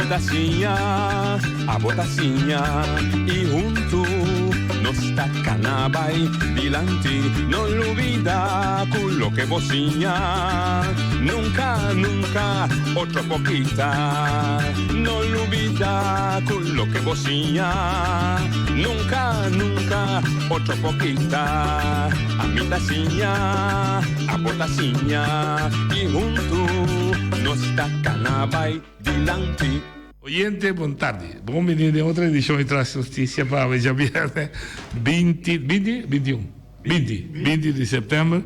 ta siña, abo ta siña i huntu nos ta kana bai dilanti. No lubida ku loke bo siña nunka, nunka otro por kita. No lubida ku loke bo siña nunka, nunka otro por kita. Ami ta siña, abo ta siña i huntu nos ta kana bai dilanti. Oyente, bon tardi. Bon bini den otro edicion di Tras Noticia pa awe djabierne 20, 20? 21? 20, 20 di september.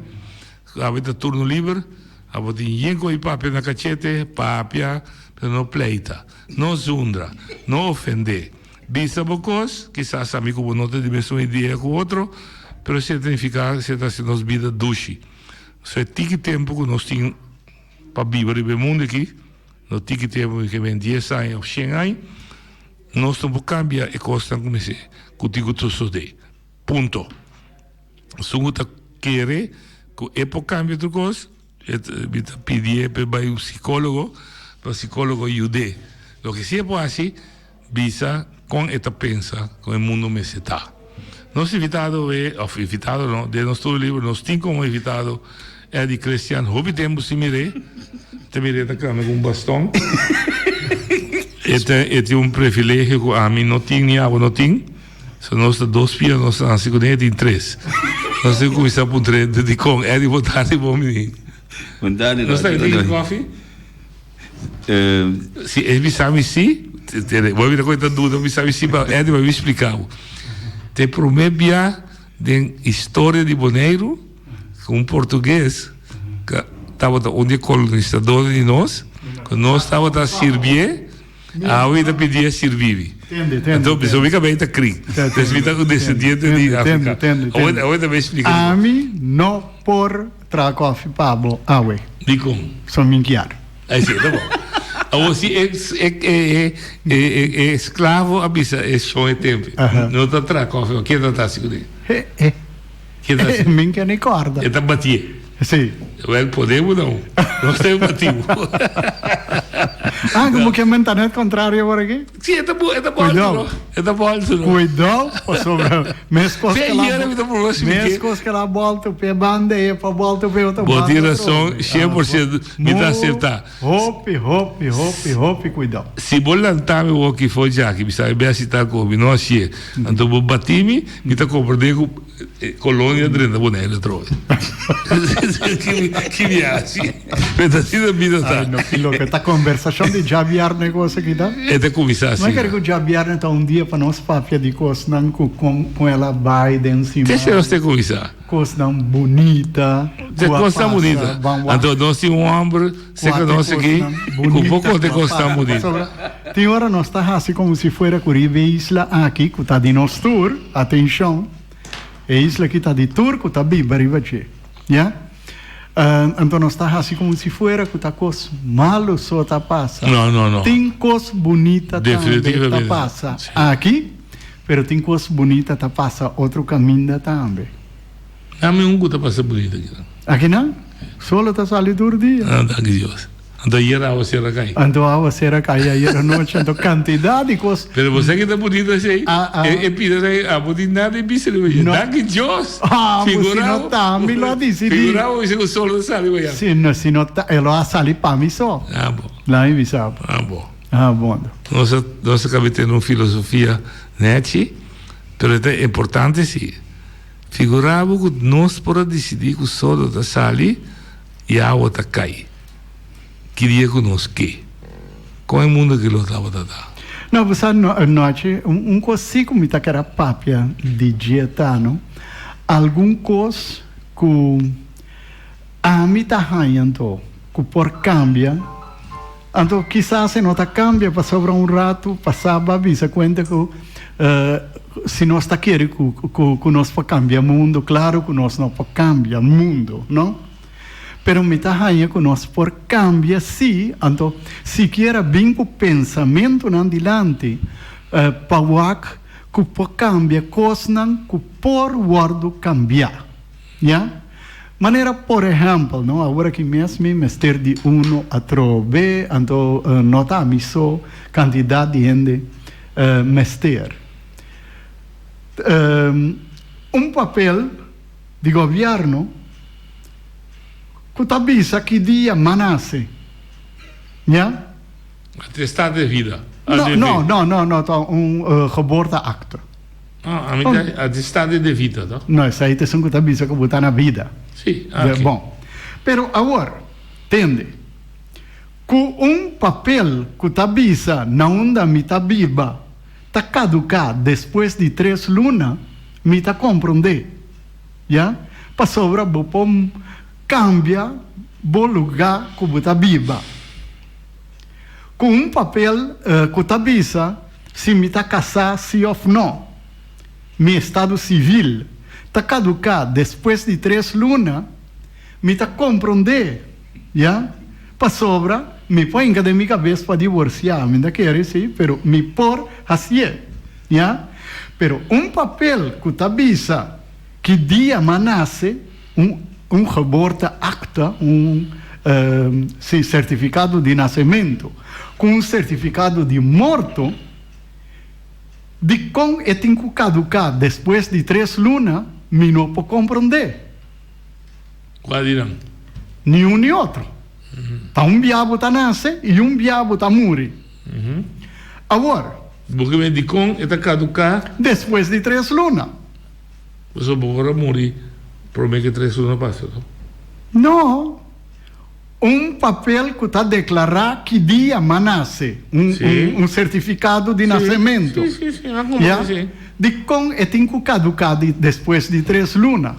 Awe ta turno liber. Abo tin yen cu e papia na cachete, papia, pero no pleita, no zundra, no ofende. Bisa bo cos, kisas ami cu bo no ta di mesun idea cu otro, pero esey ta nifica esey ta haci nos bida dushi. So e tiki tempo cu nos tin pa biba riba e mundo aki, no tiki tempo mi ke men dies aña of shen aña, nos no por cambia e cosnan cu mester cu tin cu sosode. Punto. Esun cu ta kere cu e por cambia tur cos, e mi ta pidié pa e bai un psicologo, pa e psicologo yud'é. Loke si e por haci, bisa con e ta pensa con e mundo mester ta. Nos invitado e, of invitado no, den nos studio liber nos tin como invitado Eddy Christian. Hopi tempo sin mir'é, ta mir'é ta cana cu un baston. E ta, e tin un privilegio cu ami no tin ni abo no tin. So nos ta dos pia nos ta nasi kuné tin tres. Nos tin kuminsá puntr'é dikon Eddy bo tardi bon bini. Bon tardi Nos ta drink koffie? Si e bisa mi si, bo a bira ku e ta duda bisa mi si pa Eddy bo a bin splika bo. Te promé bia den historia di Boneiru ku un portugues ku tabata un di e kolonisadornan di nos, ku nos tabata sirbié. Awe ta pidi e sirbi mi. Tende, tende. Anto mi mi kabei ta kri. Tende, mi ta un descendiente di Afrika. Tende, tende, tende. Awe ta bay splika. Ami no por traha koffie pa bo awe. Dikon? So mi kier. Ai si, ta bon. Awor si e e e e e esklavo a bisa e shon e tempe. No ta traha koffie, ken ta ta hasi kuné? Ken ta hasi? Mi ke ni kòrda. E ta batié. Sí. Wel, podemos no. Nos ta bati bo. Ah, como que menta net contrario por aki? Sí, e ta bo, e ta bolso, no? E ta bolso, no? Cuidao, pasobra mes cos que la, mes cos que la bolto pe banda e pa bolto pe otro banda. Bo tin razon, 100%, mi ta acepta. Hopi, hopi, hopi, hopi cuidao. Si bo lanta mi woki for djaki, mi sabi be así tal cu mi no hacié. Anto bo bati mi, mi ta comprende cu E kolonia drenta Bonaire atrobe. Ki mi hasi? Pero ta asina bida ta. Ay, no, ki loke. Ta conversacion di djabierne cos aki ta? E ta cuminsa asina. Mi kere cu djabierne ta un dia pa nos papia di cosnan cu con con el a bay den siman. Te nos ta cuminsa. Cosnan bunita cu a pasa. Cosnan bunita. Anto nos tin un homber cerca nos aki cu por conta cosnan bunita. Tin ora nos ta haci como si fuera cu riba e isla aki cu ta di nos tur, atencion, E isla aki ta di tur ku ta biba riba dje. Ya? Anto nos ta hasi komo si fuera ku ta kos malu so ta pasa. No, no, no. Tin kos bunita tambe ta pasa aki, pero tin kos bunita ta pasa otro kaminda tambe. Nami un ku ta pasa bunita akinan. Akinan? Solo ta sali tur dia. Ah, danki Dios. Anto ayer awa sera kai. Anto awa sera kai ayer anochi. Anto kantidat di kos. Pero bo sa ki ta bunito esei? E pida esei abo di nada e bisa riba dje. No. Danki Dios! Ah, bo si Figura no ta mi lo a disidí. Figura bo bisa ku sol ta sali mañana. Si no, si no ta, e lo a sali pa mi so. Ah bo. La mi bisa bo. Ah bo. Ah bon. Nos a nos a kaba di tene un filosofia nechi, pero e ta importante si. Figura bo ku nos por a disidí ku sol lo ta sali i awa ta kai. Ki dia ku nos ke? Kon e mundu aki lo tabata ta? No, bo sa nochi, un kos si ku mi ta kere papia di dje ta, no? Algun kos ku ami ta haña anto ku por kambia, anto kisas e no ta kambia pasobra un ratu pasá bo a bisa kuenta ku si nos ta kere ku ku nos por kambia mundu, klaro ku nos no por kambia mundu, no? Pero mi ta haña ku nos por kambia sí, anto sikiera bin ku pensamentunan dilanti pa wak ku por kambia kosnan ku por wòrdu kambiá. Ya. Manera por ehèmpel, no, awor aki mes mi mester di uno atrobe, anto no ta ami so, kantidat di hende mester. Un papel di gobièrnu ku ta bisa ki dia m'a nase, ya. Atestado de vida. No, no, no, no, no, ta un geboorteakte. Ah, ami ta atestado de vida, to? No, esei ta esun ku ta bisa ku bo ta na bida. Si, ah, oké. Bon. Pero awor, tende, ku un papel ku ta bisa na unda mi ta biba ta kaduká despues di tres luna, mi ta komprondé. Ya? Pasobra bo por kambia bo lugá ku bo ta biba. Ku un papel ku ta bisa si mi ta kasá si òf nò. Mi estado sivil ta kaduká despues di tres luna, mi ta komprondé, ya, pasobra mi por hinka den mi kabes pa divorsiá, mi ta kere si, pero mi por hasié, ya. Pero un papel ku ta bisa ki dia m'a nase, un un geboorteakte, un si sertifikado di nasementu ku un sertifikado di morto, dikon e tin ku kaduká despues di tres luna, mi no por komprondé. Kua di nan? Ni un ni otro. Ta un bia bo ta nase i un bia bo ta muri. Awor. Bo ke men dikon e ta kaduká? Despues di tres luna. Pasobra bo por a muri prome ke tres luna pasa, no? No. Un papel ku ta deklará ki dia m'a nase, un un sertifikado di nasementu. Sí, sí, sí, a komprendé, sí. Dikon e tin ku kaduká di despues di tres luna?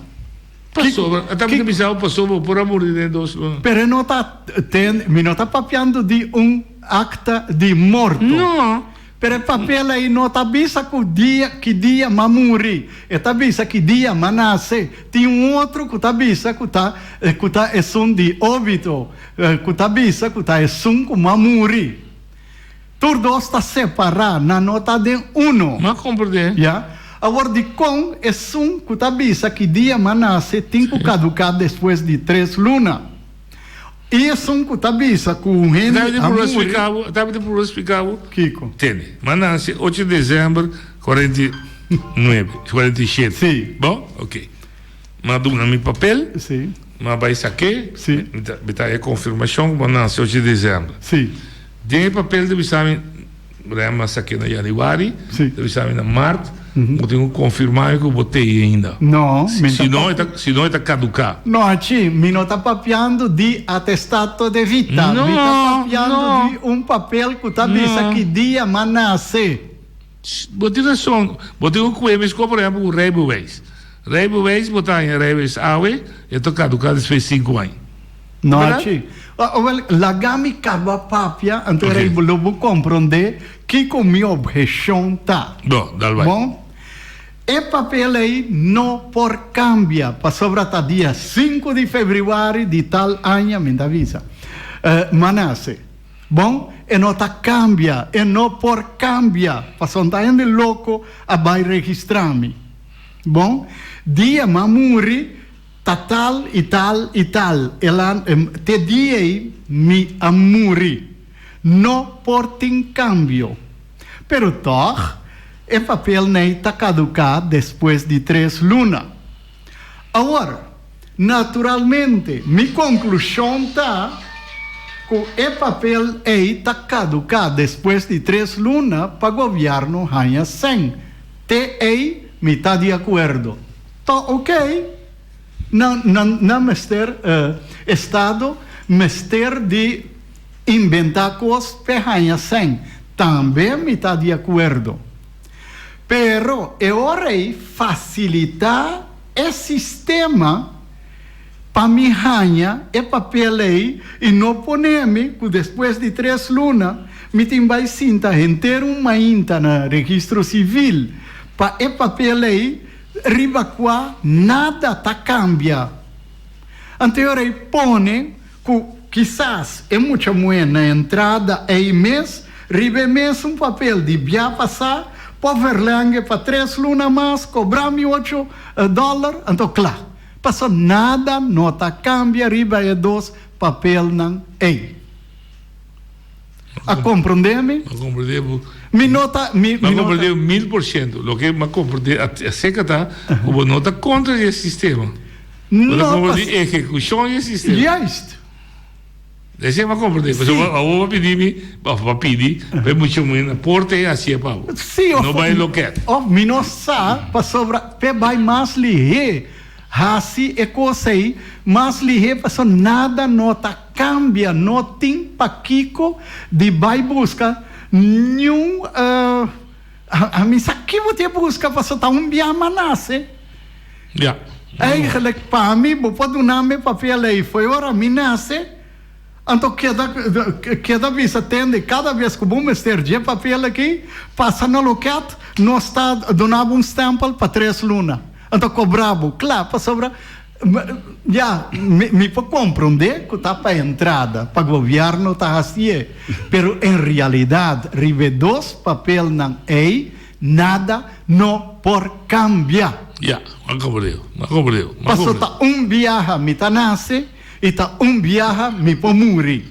Pasobra, a tabata bisa bo pasobra bo por a muri den dos luna. Pero e no ta ten, mi no ta papiando di un akta di morto. No. Pero e papel ei no ta bisa ku dia, ki dia m'a muri. E ta bisa ki dia m'a nase. Tin un otro ku ta bisa ku ta, ku ta esun di óbito, ku ta bisa ku ta esun ku m'a muri. Tur dos ta separá, nan no ta den uno. M'a komprendé. Ya. Awor dikon esun ku ta bisa ki dia m'a nase tin ku kaduká despues di tres luna? I esun ku ta bisa ku un hende a muri. Tabata purba splika bo. Kiko? Tende. M'a nase ocho di desèmber 49, 47. Sí. Bon? Oké. M'a duna mi papel. Sí. M'a bai sak'é. Sí. Mi ta e konfirmashon ku m'a nase ocho di desèmber. Sí. Den e papel ta bisa mi, Rem a sak'é na yanüari. Sí. Ta bisa mi na mart. Bo tin ku konfirmá mi ku bo t'ei ainda. No, mi ta. Si no e ta, si no e ta kaduká. No, achi, mi no ta papiando di atestato de vita. No, Mi ta papiando no. di un papel ku ta bisa ki dia m'a nase. Bo tin rason. Bo tin ku kue meskos por ehèmpel ku rijbewijs. Rijbewijs bo ta haña rijbewijs awe, e ta kaduká despues sinku aña. No achi. Awel, laga mi kaba papia, anto okay. Rei lo bo komprondé kiko mi obheshon ta. Bo, dal bai. Bon, e papel ei no por kambia, pasobra ta dia sinku di febrüari di tal aña, mi ta bisa, m'a nase. Bon, e no ta kambia, e no por kambia, pasobra ta hende loko a bai registrá mi. Bon, dia m'a muri, Ta tal i tal i tal, el a, te dia ei mi a muri. No por tin kambio. Pero tòg, e papelnan ta kaduká despues di tres luna. Awor, naturalmente, mi konklushon ta ku e papel ei ta kaduká despues di tres luna pa gobièrnu haña sèn. Te ei mi ta di akuerdo. Ta ok, nan nan nan mester estado mester di inventa cos p'e haña sèn, tambe mi ta di acuerdo. Pero e ora ei facilita e sistema pa mi haña e papel ei y no pone mi cu despues di tres luna mi tin bay sinta henter un mainta na registro civil pa e papel ei riba kua nada ta kambia. Anto e ora ei pone ku kisas e mucha muhé na entrada ei mes riba e mesun papel di bia pasá por verlenge pa tres luna mas, kobra mi ocho dòler, anto kla. Paso nada no ta kambia riba e dos papelnan ei. A komprondé mi? A komprondé bo. Mi no ta, mi, mi no ta. A komprondé 1000%. Loke mi a komprondé aserka ta ku bo no ta kontra di e sistema. No. Bo ta kontra di ehekushon di e sistema. Juist. Esei mi a komprondé. Pasobra awor bo a pidi mi, òf bo a pidi pa e mucha muhé na porta i hasié pa bo. Sí, òf. No bai lokèt. Òf mi no sa pasobra p'e bai mas lihé hasi e kos ei mas lihé pasobra nada no ta kambia, no tin pakiko di bai buska niun a mi sa ki bo tin buska pasobra ta un bia m'a nase. Ja. Eigenlijk pa mi bo por duna mi papel ei fo'i ora mi nase, anto keda keda bisa tende kada bes ku bo mester dje papel aki pasa na loket nos ta duna bo un stempel pa tres luna anto kobra bo kla pasobra ya mi mi por komprondé ku ta pa entrada pa gobièrnu ta hasié pero en realidat riba e dos papelnan ei Nada no por cambia. Ya, m'a comprende, m'a comprende, m'a Paso comprende. ta un biaha mi ta nace y ta un biaha mi por muri.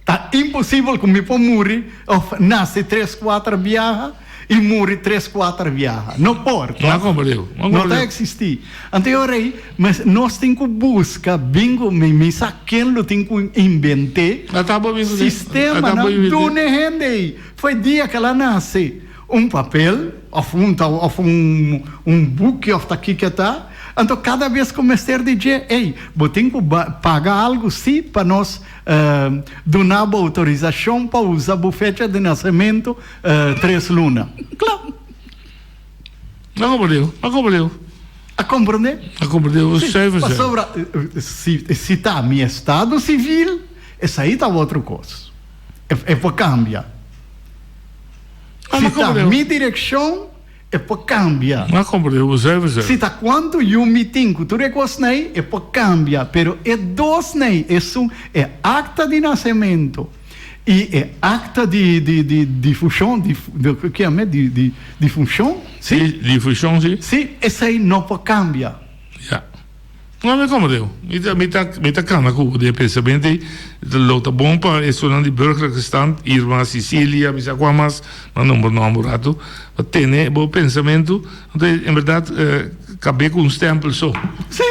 Ta imposibel cu mi por muri of nace tres cuater biaha y muri tres cuater biaha. No por, M'a toch? comprende, m'a No ta comprende. existi. Anto e ora ey mes nos tin cu busca bingo, mi mi sa ken lo tin cu invente A ta bo bingo den, a ta sistemanan bo invente. dune hende ey. Fo'i dia cu el a nace. Un papel of un ta of un un buki of ta kiko ta, anto kada bes ku mester di dje, ey, bo tin ku paga algu si pa nos duna bo outorisashon pa usa bo fecha di nasementu tres luna. Kla. A komprendé, a komprendé. A komprendé? A komprendé, Si, zuiver zuiver. pasobra si si ta mi estado sivil, esei ta otro kos. E por kambia. Si ta mi direkshon, e por kambia. Si ta kuantu yu mi tin ku tur e kosnan ei, e por kambia. Pero e dosnan ei, esun e akta di nasementu i e akta di di difushon, di ki yama di di difunshon, si? Difushon, si. Si, esei no por kambia. Ya. No mi como deo. Mi ta mi ta mi ta cana cu bo den pensamiento ey. Lo ta bon pa esunnan di burgerlijke stand, Irma, Cecilia, mi sa cua mas, m'a nombra nomber un rato, pa tene bo pensamento. Anto en berdad cabe cu un stempel so. Si.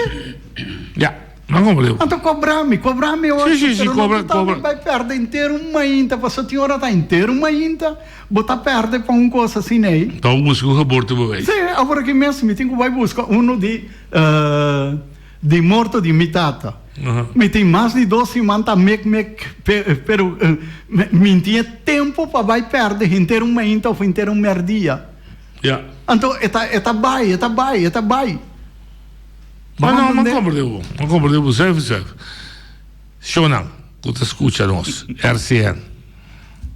Ya, m'a como deo. Anto cobra mi, cobra mi Si, si, si, pero cobra, no ta cobra. mi bay perde henter un mainta, pasobra tin ora ta henter un mainta bo ta perde pa un cos asina ey. Ta bo busca un geboortebewijs. Si, awor aki mes mi tin cu bay busca uno di. Di morto di mi tata. Mi tin mas di dos siman ta mek mek pero mi tin e tempo pa bai perde henter un mainta of henter un merdia. Anto e ta e ta bai e ta bai e ta bai. No no mi a komprende bo mi a komprende bo zuiver zuiver. Shownan ku ta skucha nos RCN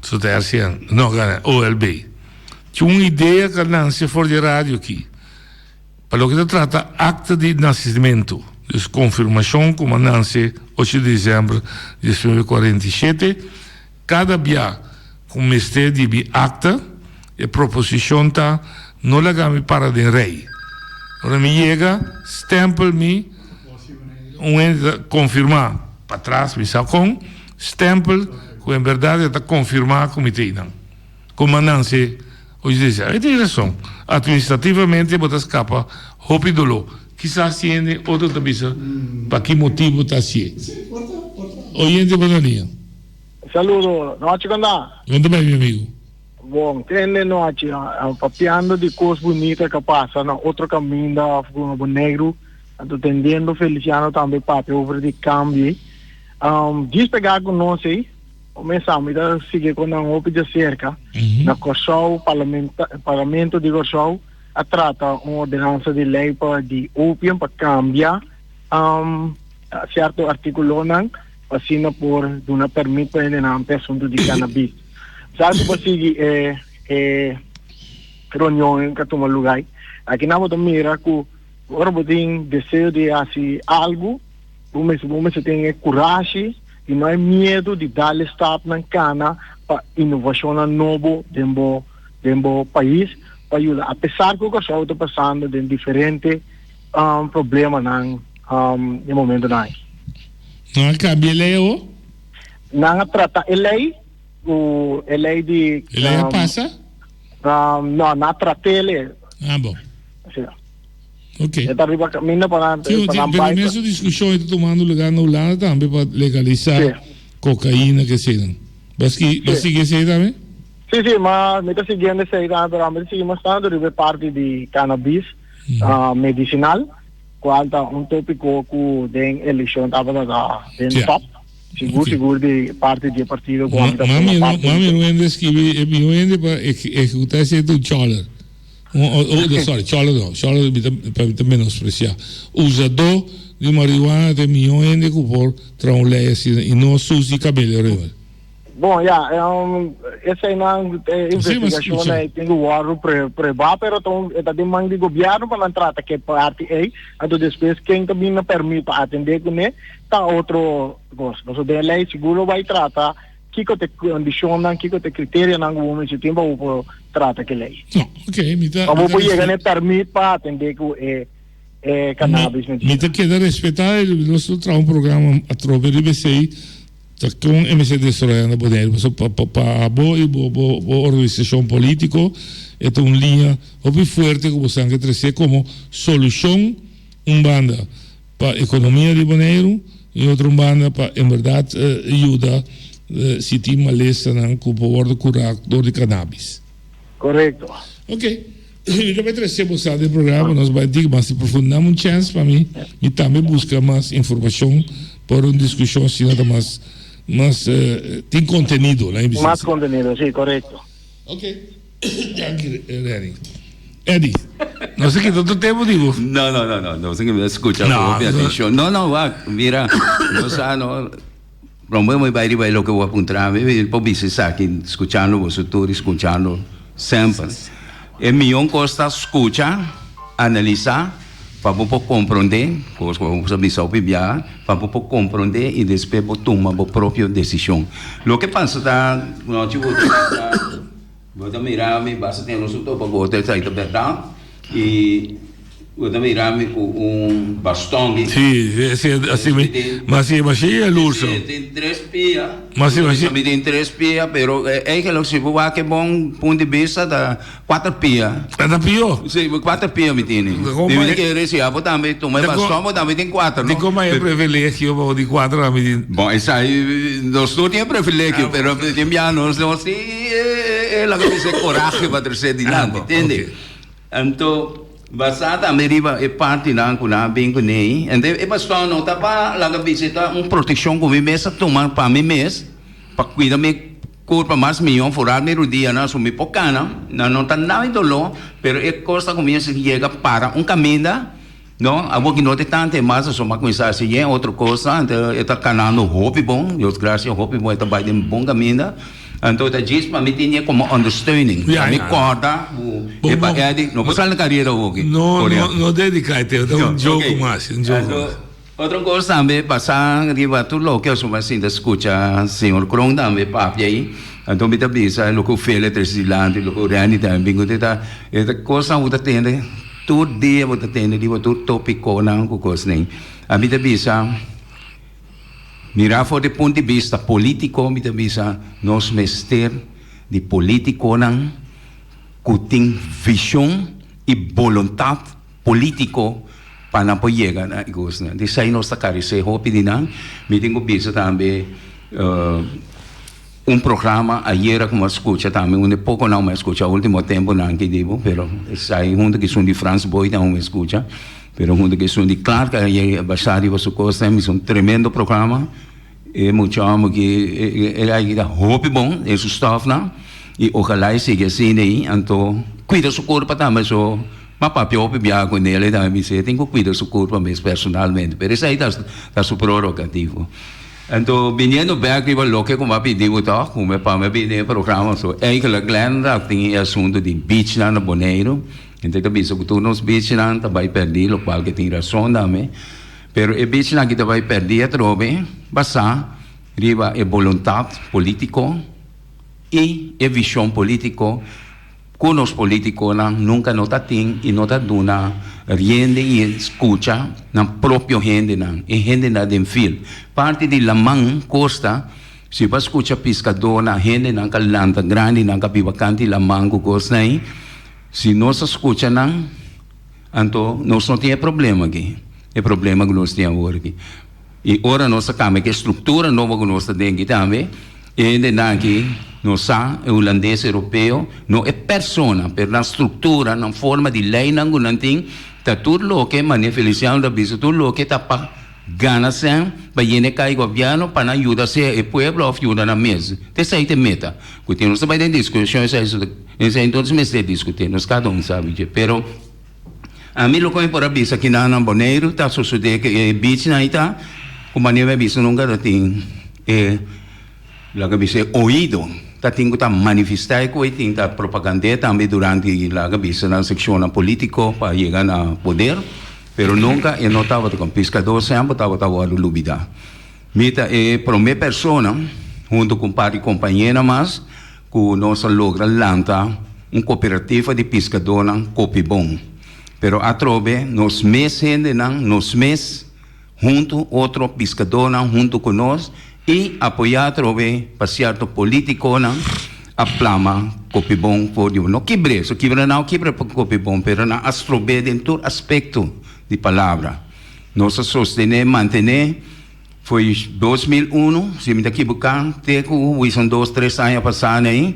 so ta RCN no OLB tin un idea ku a nanse for di radio aki. Pa loke ta trata akta di nasimentu, dus konfirmashon ku a nanse ocho di desèmber di 1947, kada bia ku mester di mi akta, e proposishon ta no laga mi para den rei. Ora mi yega, stèmpel mi, un hende ta konfirmá patras, mi sa kon, stèmpel ku en bèrdat e ta konfirmá ku mi ta einan. Kuma Nancy oye di esei? E tin rason. Administrativamente bo ta skapa hopi doló. Kisas tin hende otro ta bisa pa ki motibu ta hasié. Oyente bo na liña. Saludo. Nochi con ta? Con ta bai mi amigo? Bon, tende nochi papiando di cos bunita ca pasa na otro caminda of cu na Boneiru, anto tendiendo Feliciano tambe papia over di cambio. Djis pega cu nos ei. Mesa, mi ta sigui ku nan hopi di aserka. Na Kòrsou, Parlamento di Kòrsou a trata un ordenansa di lei pa di opium pa kambia sierto artíkulonan pa asina por duna pèrmit pa hendenan pa e asuntu di cannabis. Sa ku bo sigui e e reunion ku a tuma lugá ei. Akinan bo ta mira ku ora bo tin deseo di hasi algu, bo mester bo mester tin e kurashi. I no hay miedu di dal e stapnan kana pa inovashonnan nobo den bo den bo pais pa yuda apesar ku Kòrsou ta pasando den diferente problemanan. E momentonan aki. Nan a cambia e ley awo? Nan a trata e ley cu e ley di. E ley a pasa? No, nan a tratele. Ah, bon. Si. Ok. E ta riba caminda pa nan Sí, pa nan pero bai. mesun discusion e ta tumando lugar na Hulanda tambe pa legalisa Sí. cocaïna ke eseinan. Bo ski bo Sí. sigui esei tambe? Sí, sí, ma mi ta siguiendo esei tambe, pero mi ta sigui mas tanto riba e parti di cannabis medicinal. Cual ta un topico cu den eleccion tabata ta den top, sigur sigur di parti di e partido cu ami ta forma parti. Mami no hende scribi e miho hende pa ehecuta esey ta un choler. Sorry, choler no, choler mi ta pa mi ta menosprecia. Usador di marihuana ta e miho hende cu por traha un ley asina y no Suzy Cabello Römer. Bon, ya, eseinan e investigashon ei tin ku wòrdu pruebá, pero ta un e ta den man di gobièrnu pa nan trata ku e parti ei, anto despues ken ta bini na pèrmit pa atendé kuné ta otro kos. Pasobra den e lei sigur lo bai trata kiko ta e kondishonnan, kiko ta e kriterianan ku bo mester tin pa bo por trata ku e lei. No, oké, mi ta. Pa bo por yega na e pèrmit pa atendé ku e e cannabis medicina. Mi ta keda respetá i nos lo traha un programa atrobe riba esei. Ta kon e mester desaroyá na Boneiru? Pasobra pa pa abo i bo bo bo organisashon polítiko e ta un liña hopi fuerte ku bosan ke tresé komo solushon un banda pa ekonomia di Boneiru i otro un banda pa en bèrdat yuda si tin malesanan ku por wòrdu kurá dor di kanabis. Korekto. Oke. Mi ta bai trese bo sa den programa pa nos bai dig mas profundo. Dame un chance pa mi, mi tambe busca mas informacion por un discusion asina ta mas, mas tin contenido, laat mi bisa Mas asina. contenido, si, corecto. Ok, danki Renny. Eddy, nos a kita tur tempo di bo. No, no, no, no, nos a kita scucha cu hopi atencion. No, no, wak, mira, nos sa no. Prome mi bai riba e loke bo a puntra mi, mi por bisa esaki skuchando boso tur i skuchando semper. E mion kos ta skucha, analisá, pa bo por komprondé, kos ku bo sa bisa hopi biaha, pa bo por komprondé i despues bo tuma bo propio desishon. Loke pasa ta nochi bo ta. Bo ta mira mi basta tin nos un topa gota esai ta berdad y bo ta mira mi cu un baston di. Sí, sí, así mi, ma si ma si e lurso. Sí, tin tres pia. Ma si ma si. Mi tin tres pia, pero eigenlijk si bo wak e bon punt di bista ta cuater pia. Ta pio? Sí, cuater pia mi tini. Mi ta kere si abo tambe tuma e baston bo tambe tin cuater, no? Di como e privilegio bo di cuater ami tin. Bon, esai nos tur tin e privilegio, pero tin bia nos no tin e laga bisa e corahe pa trece dilanti, tende? Anto, basá tambe riba e partinan cu nan a bin cune, ente e baston no ta pa laga bisa e ta un proteccion cu mi mes a tuma pa mi mes, pa cuida mi curpa mas miyo, foral mi rudianan, so mi por cana, nan no ta nada dolor, pero e cos ta cuminsa yega para un caminda. No, awor ki no ta tantu e mas aso, m'a kuminsá hasi yen otro kosnan, anto e ta kanando hopi bon, Dios grasia hopi bon, e ta bai den bon kaminda. Anto ta djis pa mi tene komo ondersteuning, pa mi kòrda ku e pa Eddy, no por sali na karera awor ki. No, no, no dediká e tema, ta un joke mas, un joke mas. Otro kos tambe pasá riba tur loke aso m'a sinta skucha señor Kroon tambe papia ei, anto mi ta bisa loke Ofelia trese dilanti, loke Randy tambe bin ku ta, e ta kosnan ku ta tende. Tur dia bo ta tende riba tur topiconan cu cosnan. Ami ta bisa, mira for di punt di bista politico, mi ta bisa nos mester di politiconan cu tin vision y boluntad politico pa nan por yega na e cosnan. Di esey nos ta carece hopi di nan. Mi tin cu bisa tambe. Un programa ayera ku mi a skucha tambe un di pokonan mi a skucha ultimo temponan aki di bo pero esai hunto ku esun di Frans Boy tambe mi a skucha pero hunto ku esun di Clark a yega basá riba su kosnan mi un tremendo programa e mucha homber aki e aki ta hopi bon den su stòfnan i ojalá e sigui asina ei anto kuida su kurpa tambe so mi a papia hopi biaha ku nel e tambe mi bisa e tin ku kuida su kurpa mes personalmente pero esei ta su prerogativo. Anto biniendo bek riba loke ku mi a pidi bo tòg, ku mi pa mi a bini den e programa so eigenlijk Glenn rak tin e asuntu di beachnan na Boneiru. Hende ta bisa ku tur nos beachnan ta bai pèrdí, lokual ke tin rason tambe. Pero e beachnan aki ta bai pèrdí atrobe basá riba e boluntat polítiko i e vishon polítiko ku nos polítikonan nunka no ta tin i no ta duna. Riende i skucha nan propio hendenan, e hendenan den fil. Parti di laman, kosta, si bo a skucha piskadónan, hendenan ka lanta grandinan ka biba kanti laman ku kosnan ei, si nos a skucha nan, anto nos no tin e problema aki, e problema ku nos tin awor aki. I ora nos a kambia ku e struktura nobo ku nos ta den aki tambe, e hendenan aki no sa, e hulandes europeo, no e persona, pero nan struktura, nan forma di leinan ku nan tin, ta tur loke, manera Feliciano ta bisa, tur loke ta pa gana sèn, pa yena e kai gobièrnu, pa nan yuda sea e pueblo òf yuda nan mes. Ta esei ta e meta ku tin. Nos ta bai den diskushon esei, esei entonces mester diskutí, nos kada un sabi dje, pero. Ami loke mi por a bisa kinan na Boneiru ta sosode ku e beachnan ei ta ku manera mi a bisa nunka ta tin e laga bisa e oido ta tin ku ta manifestá e ku e tin ta propagand'é tambe durante laga bisa nan sekshonnan polítiko pa yega na poder pero nunka e no tabata kon piskadó semper tabata wòrdu lubidá. Mi ta e promé persona huntu ku un par di kompañenan mas ku nos a logra lanta un kooperativa di piskadónan Kopibon. Pero atrobe nos mes hendenan, nos mes huntu otro piskadónan huntu ku nos i apoyá atrobe pa sierto polítikonan a plama Kopibon for di no kibr'é, so kibra nan a kibra Kopibon pero nan a strob'é den tur aspekto di palabra. Nos a sostené, mantené foi 2001, si mi ta kibuká, te ku wison dos, tres aña pasá n'ei,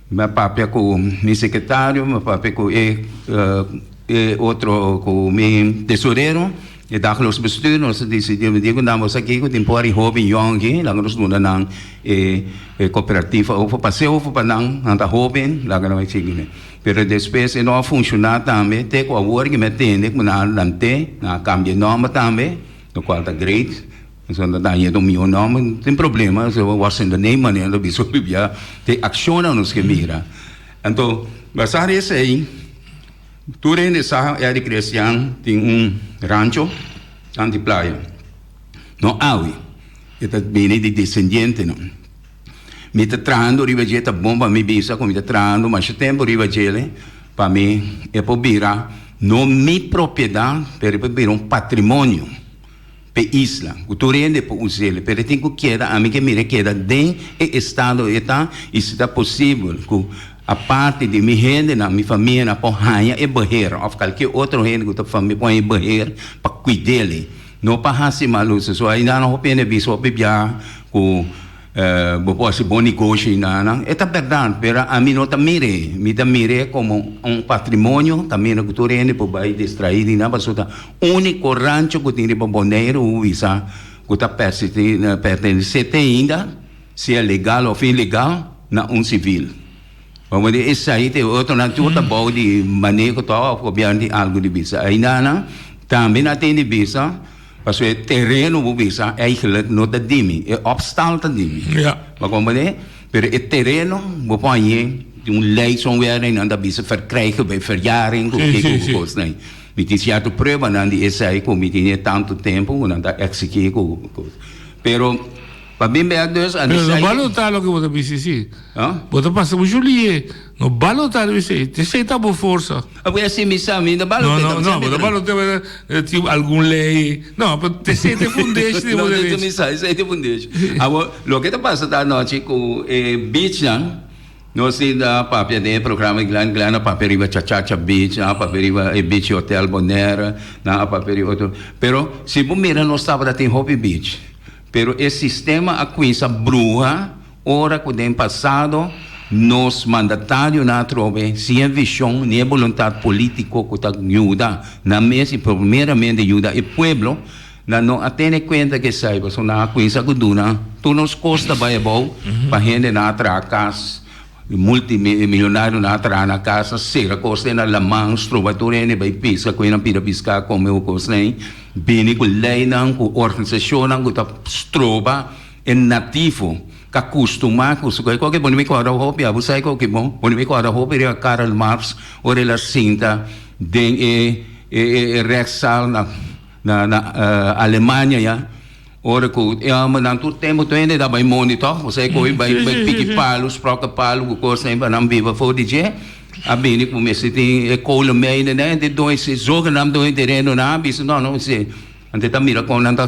mi a papia ku mi sekretario, mi a papia ku e e otro, ku mi tesorero, e dagelijks bestuur, nos a disidí, mi di ku nan boso aki ku tin por hóben yòn aki, laga nos duna nan e e kooperativa over, pas'é over pa nan, nan ta hóben, laga nan bai sigui n'e. Pero despues e no a funshoná tambe, te ku awor ku mi a tende ku nan a lant'é, nan a kambia e nòmber tambe, lokual ta great, pasobra nan ta daña e mihó nòmber, no tin problema, so what's in the name manera nan ta bisa hopi bia, te akshonnan nos ke mira. Anto, basá di esei, tur hende sa Eric Christian tin un rancho tanti playa, no awe, e ta bini di desendientenan. Mi ta trahando riba dje, ta bon pa mi bisa ku mi ta trahando masha tempu riba djele pa mi e por bira no mi propiedat pero e por bira un patrimonio p'e isla ku tur hende por us'el pero e tin ku keda ami ke mira e keda den e estado e ta i si ta posibel ku aparte di mi hendenan mi famianan por haña e beheer òf kalke otro hende ku ta famia por haña e beheer pa kuid'el no pa hasi mal uso so ainda nan hopi hende bisa hopi bia ku Bo por hasi bon negoshi i nan. E ta bèrdat, pero ami no ta mir'é. Mi ta mir'é komo un patrimonio kaminda ku tur hende por bai distraí di nan, pasobra ta úniko rancho ku tin riba Boneiru ku bisa ku ta pertenesé te ainda, sea legal òf ilegal, na un sivil. Pasobra di esei te otronan tur ta bou di maneho tòg òf gobièrnu tin algu di bisa. Ainda nan tambe nan tin di bisa. Pasobra e tereno bo bisa eigenlijk no ta di mi, e opstal ta di mi. Ja. Bo comprende? Pero e tereno bo por hañ'é di un ley somewhere ei nan ta bisa verkrijgen bij verjaring ku Sí, kiko sí, ku sí. kosnan. Mi tin sierto pruebanan di esei ku mi tene tantu tempu ku nan ta eksigí ku kos. Pero pa bin bek dus a Pero no esei. balotá loke bo ta bisa sí. Huh? Bo ta pasa muchu lié. No balotá riba esei. Esei ta bo forsa. A bo esei mi sa, mi no balotá. No, no, no, bo no balotá pero tin algun lei. No, pero esei ta e fundeshi di bo No, derecho. mi sa, esei ta e fundeshi. Awor, loke ta pasa ta anochi ku e beachnan, nos tin ta papia den e programa di Glen, Glen a papia riba Chachacha Beach, nan a papia riba e beach Hotel Bonaire, nan a papia riba otro. Pero si bo mira nos tabata tin hopi beach, pero e sistema a kuinsa bruha. Ora ku den pasado nos mandatarionan atrobe sin e vishon ni e boluntat polítiko ku ta yuda nan mes i primeramente yuda e pueblo, nan no a tene kuenta ku esei pasobra nan a kuinsa ku duna tur nos kos ta bai abou pa hendenan a traha kas, multimilionarionan a traha nan kas, a sera kos den nan laman, stroba tur hende bai piska ku nan pida piska kome ku kosnan ei, bini ku leinan ku organisashonnan ku ta stroba. E nativo ka kustumá ku su koi. Koke bo no mi kòrda hopi, abo sa e koke bon. Bo no mi kòrda hopi riba Karl Marx ora el a sinta den e e rechtszaal na na na Alemania ya. Ora ku e hòmbernan tur tempu tur hende ta bai mondi tòg. Bo sa e koe bai bai piki palu, sproka palu ku kosnan pa nan biba for di dje. A bini ku mester tin e kolenmijnen ne di doño si zogenaamd doño tereno nan a bisa no no si anto ta mira kon nan ta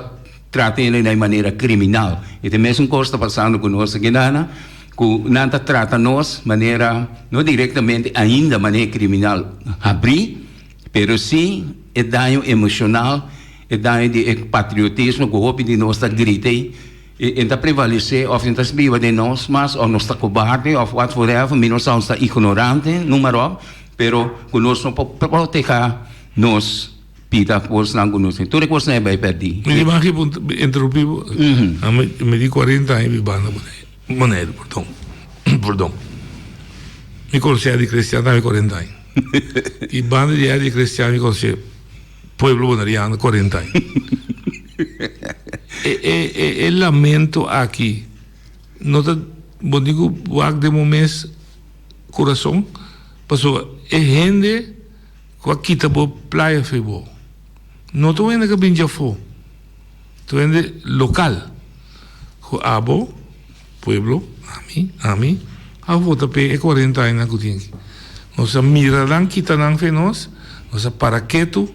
trata hende na e manera kriminal i ta mesun kos ta pasando ku nos aki nana ku nan ta trata nos manera no direktamente ainda manera kriminal habri pero si e daño emoshonal e daño di e patriotismo ku hopi di nos ta grita ei. E ta prevalesé òf e ta biba den nos mas òf nos ta kobarde òf what forever, mi no sa nos ta ignorante, noem maar op, pero ku nos no por protehá nos pida kosnan ku nos tin. Tur e kosnan e bai pèrdí. Mi di maki por interrumpí bo? Mi di cuarenta aña biba na Boneiru, perdon, perdon. Mi konosé Eddie Christian tambe cuarenta aña. I banda di Eddie Christian mi konosé pueblo boneriano cuarenta aña. E e e e lamento aki no ta bo tin ku wak den bo mes kurason pasobra e hende ku a kita bo playa fo'i bo no ta un hende ku a bin djafó ta un hende lokal ku abo pueblo ami ami a vota p'e e kuarenta añanan ku tin aki nos a mira nan kita nan fo'i nos nos a para ketu.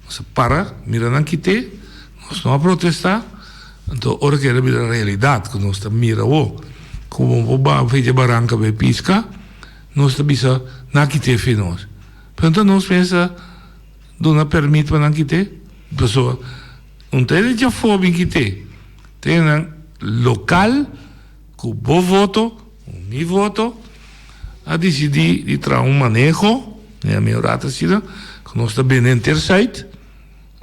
Nos a para, mira nan kité, nos no a protestá. Anto ora ku el a bira realidat ku nos ta mira awor ku bo por baha fecha baranka bai piska, nos ta bisa nan a kité fe nos. Pero anto nos mes a duna pèrmit pa nan kité? Pasobra un ta e djafó bin kité, ta e nan lokal ku bo voto. Mi voto a disidí di traha un maneho, den mi rato asina, ku nos ta bende henter Zuid,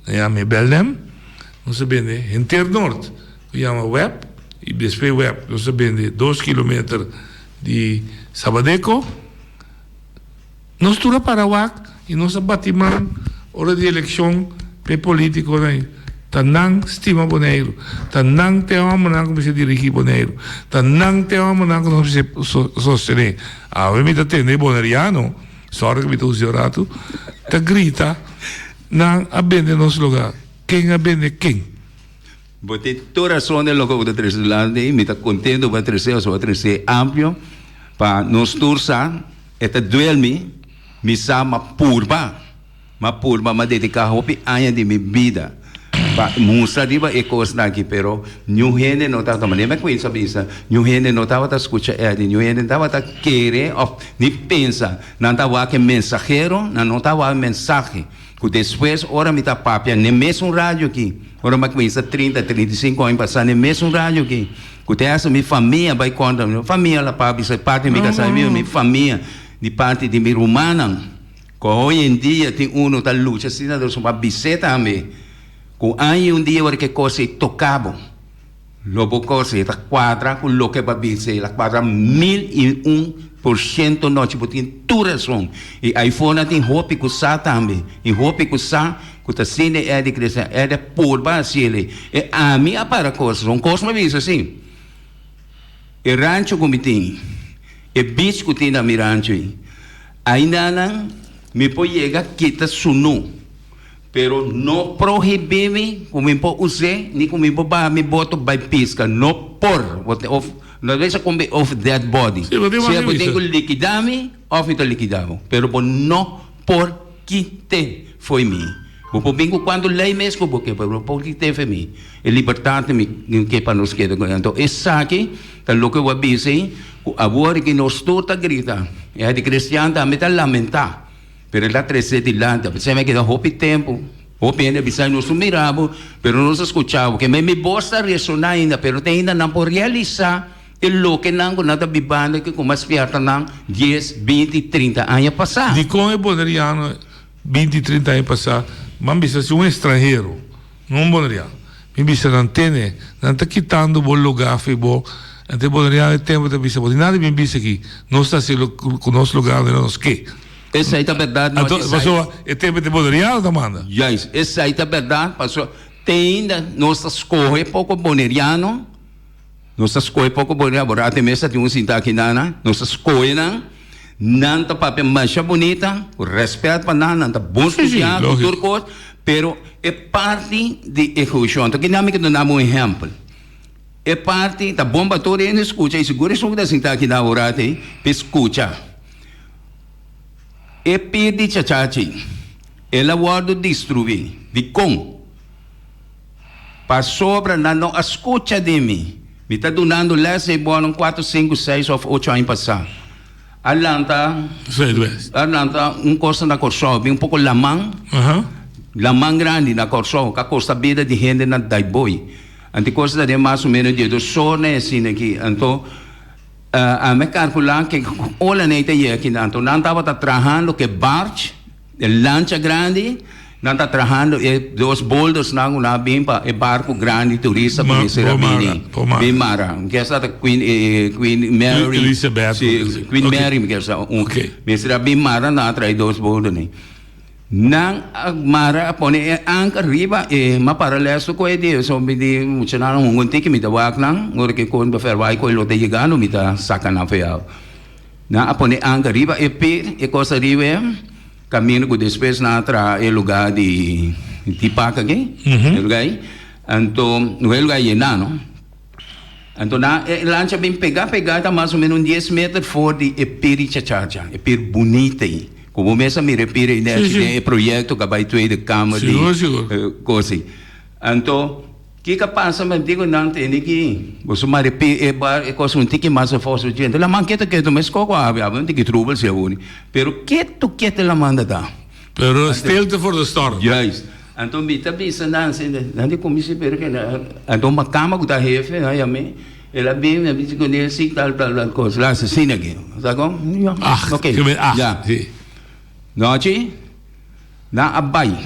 den mi Belnem, nos ta bende henter Noord, ku yama web, i despues web nos ta bende dos kilometer di Sabadeco. Nos tur a para wak y nos a bati man ora di eleccion p'e politiconan ey. Ta nan stima Boneiru. Ta nan t'e hombernan cu mester dirigi Boneiru. Ta nan t'e hombernan cu nos mester sostene. Awe mi ta tende e Boneriano, sorry cu mi ta usa e rato, ta grita, Nan a bende nos lugar. Ken a bende ken? Bo tin tur rason den loke bo ta trese dilanti. Mi ta contento bo a trese, pasobra bo a trese amplio pa nos tur sa. E ta duel mi, mi sa m'a purba, m'a purba, m'a dedica hopi aña di mi bida pa mustra riba e cosnan aki, pero niun hende no tabata, manera mi a cuminsa bisa, niun hende no tabata scucha Eddie, niun hende no tabata kere of ni pensa, nan ta wak e mensahero, nan no ta wak e mensahe. Ku despues ora mi ta papia n'e mesun radio aki, ora mi a kuminsá trinta, 35 aña pasá n'e mesun radio aki, ku te hasta mi famia bai kontra mi, famia la papia esei parti di mi kasá mi, mi famia di parti di mi rumannan, ku hoy en dia tin uno ta lucha asina ta pa bis'é tambe ku aña i un dia ora ku e kos ei toka bo. Lo bo kose ta kuadra ku loke bo a bisa, el a kuadra 1001% nochi, bo tin tur rason. I aifonan tin hopi ku sa tambe, i hopi ku sa ku ta asina e Eddie Christian, Eddie a purba hasiel ei. E ami a para kos, un kos mi a bisa si, e rancho ku mi tin, e beach ku tin na mi rancho ei, ainda nan mi por yega kita sunu. Pero no prohibí mi ku mi por us'é ni ku mi por baha mi boto bai piska. No por! Bo tin of no ta bisa kon be of dead body. Sí, bo tin Sea bo bo tin bisa. ku likidá mi òf mi ta likidá bo. Pero bo no por kit'é fo'i mi. Bo por bin ku kuantu lei mes ku bo ke, pero bo no por kit'é fo'i mi. E libertat mi ke pa nos keda ku e. Anto esaki ta loke bo a bisa ei, ku awor ki nos tur ta grita, e hende kristian tambe ta lamentá. Pero el a trece dilanti, apesar mi a keda hopi tempo, hopi hende a bisa nos no mira bo, pero nos a scucha bo, keme mi bos ta resona ainda, pero te ainda nan por realisa e loke nan cu nan ta bibando aki como a spierta nan dies, binti, trinta aña pasa. Dicon e boneriano binti, trinta aña pasa ban bisa si un estranhero, no un boneriano, mi bisa nan tene, nan ta kitando bo lugar fi bo, anto e boneriano e tempo ta bisa bo, di nada bin bisa aki, nos ta haci cu nos lugar manera nos ke. Esei ta bèrdat, no Anto, esei. pasobra e tempu te boneriano ta manda. Juist, esei ta bèrdat, pasobra te ainda nos ta skohe poko boneriano, nos ta skohe poko boneriano, bo ratu e mesa tin un sinta aki nan, nos ta skohe nan, nan ta papia masha bunita, ku rèspèt pa nan, nan ta bon Sí, sí, studiá, ku lógiko. tur kos, pero e parti di ehekushon, anto kinan mi ke duna bo un ehèmpel, e parti ta bon pa tur hende skucha, i sigur esun ku ta sinta aki nan bo ratu ei, pa e skucha. E pir di Chachachi, el a wòrdu destruí. Dikon? Pasobra nan no a skucha di mi. Mi ta dunando lès ei bòrnan kuater, sinku, seis òf ocho aña pasá. A lanta, a lanta un kosa na Kòrsou, bin un poko laman, laman grandi na Kòrsou, ku a kosta bida di hende na Daiboi. Anto e kosa ta den mas o ménos di e dos sor na e asina aki. Anto ami a kalkulá ke ola nan ta yega aki. Anto nan tabata trahando ku e barge, e lancha grandi, nan ta trahando e dos boldersnan ku nan a bin pa e barku grandi turista ku mester a bini, bin mara. Mi kier sa ta Queen, Queen Mary. Elizabeth. Si, Queen Mary mi kier sa. Mester a bin mara, nan a traha e dos boldernan. Nan a mara a pone e anker riba e ma para lesto ku e di so mi di muchanan hunga un tiki mi ta wak nan ora ke kon ferwai ku e lo ta yegando mi ta saka nan for yau. Nan a pone anker riba e pir e kos ariba e kaminda ku despues nan a traha e luga di di pak aki e luga ei anto e luga yena no. Anto nan e lancha bin pega pega ta mas o menos un dies meter for di e pir di Chachacha, e pir bunita ei. Ku bo mes a mira e pir ei nèchi den e proyekto ku a bai Tweede Kamer di kos ei. Anto kiko a pasa mi diku nan tende ki boso mara e pir e bar e kos un tiki mas afó su djente. Laman ketu ketu mes koko a habri habri un tiki trubel si awor. Pero ketu ketu laman ta ta. Pero stilte for de storm. Juist. Anto mi ta bisa nan si, nan di ku mi si pero ke nan, anto makamba ku ta hefe nan yam'é, el a bin mi a bisa kuné si tal tal tal kos, la asesina aki, sa kon? Acht, Ok, ke men acht, ya. si. Nochi, nan a bai.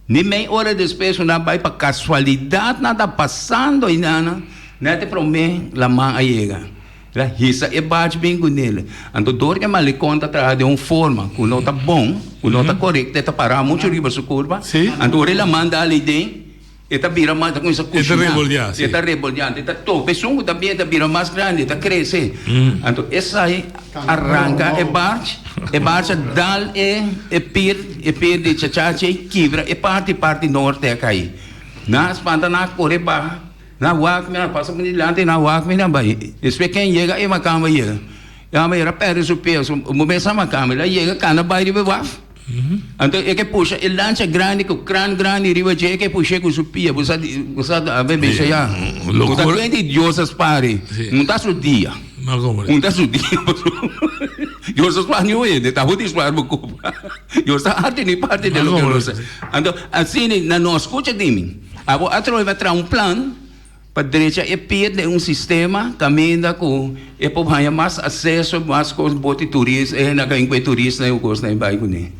Ni mei ora despues ku nan a bai pa kasualidat nan ta pasando einan, nèt e promé laman a yega. El a hisa e bach bin ku nel. Anto dor ku e malikon ta traha den un forma ku no ta bon, ku no ta korekto, e ta pará muchu riba su kurpa. Anto ora el a manda ali den, e ta bira mas, e ta kuminsá kushiná. E ta reboldeá. Anto e ta topa esun ku ta bin, e ta bira mas grandi, e ta krese. Anto esei a ranka e bach, e bach a dal e e pir, e pir di chachachi ei kibra e parti, parti norte a kai. Nan a spanta, nan a kore baha. Nan wak mi, nan pasa por dilanti, nan wak mi, nan bai. Despues ken yega, e makamba yega. E homber a perde su peso, bo mes a makamba. El a yega kana bai riba e waf. Anto e ke pusha e lancha grandi ku kran grandi riba dje, e ke push'é ku su pia. Bo sa, bo sa, a be bisa ya. Bo ta kende di Dios a spari. Un ta su dia. Un ta su dia. Dios a spar niun hende, ta hopi spar bo kopa. Dios ta arte ni parti de loke nos. Anto asina nan no a skucha di mi. Abo atrobe a traha un plan pa drecha e pia den un sistema kaminda ku e por haña mas aseso, mas kos boti turista, e hende a kain ku e turistanan i kosnan i bai kuné.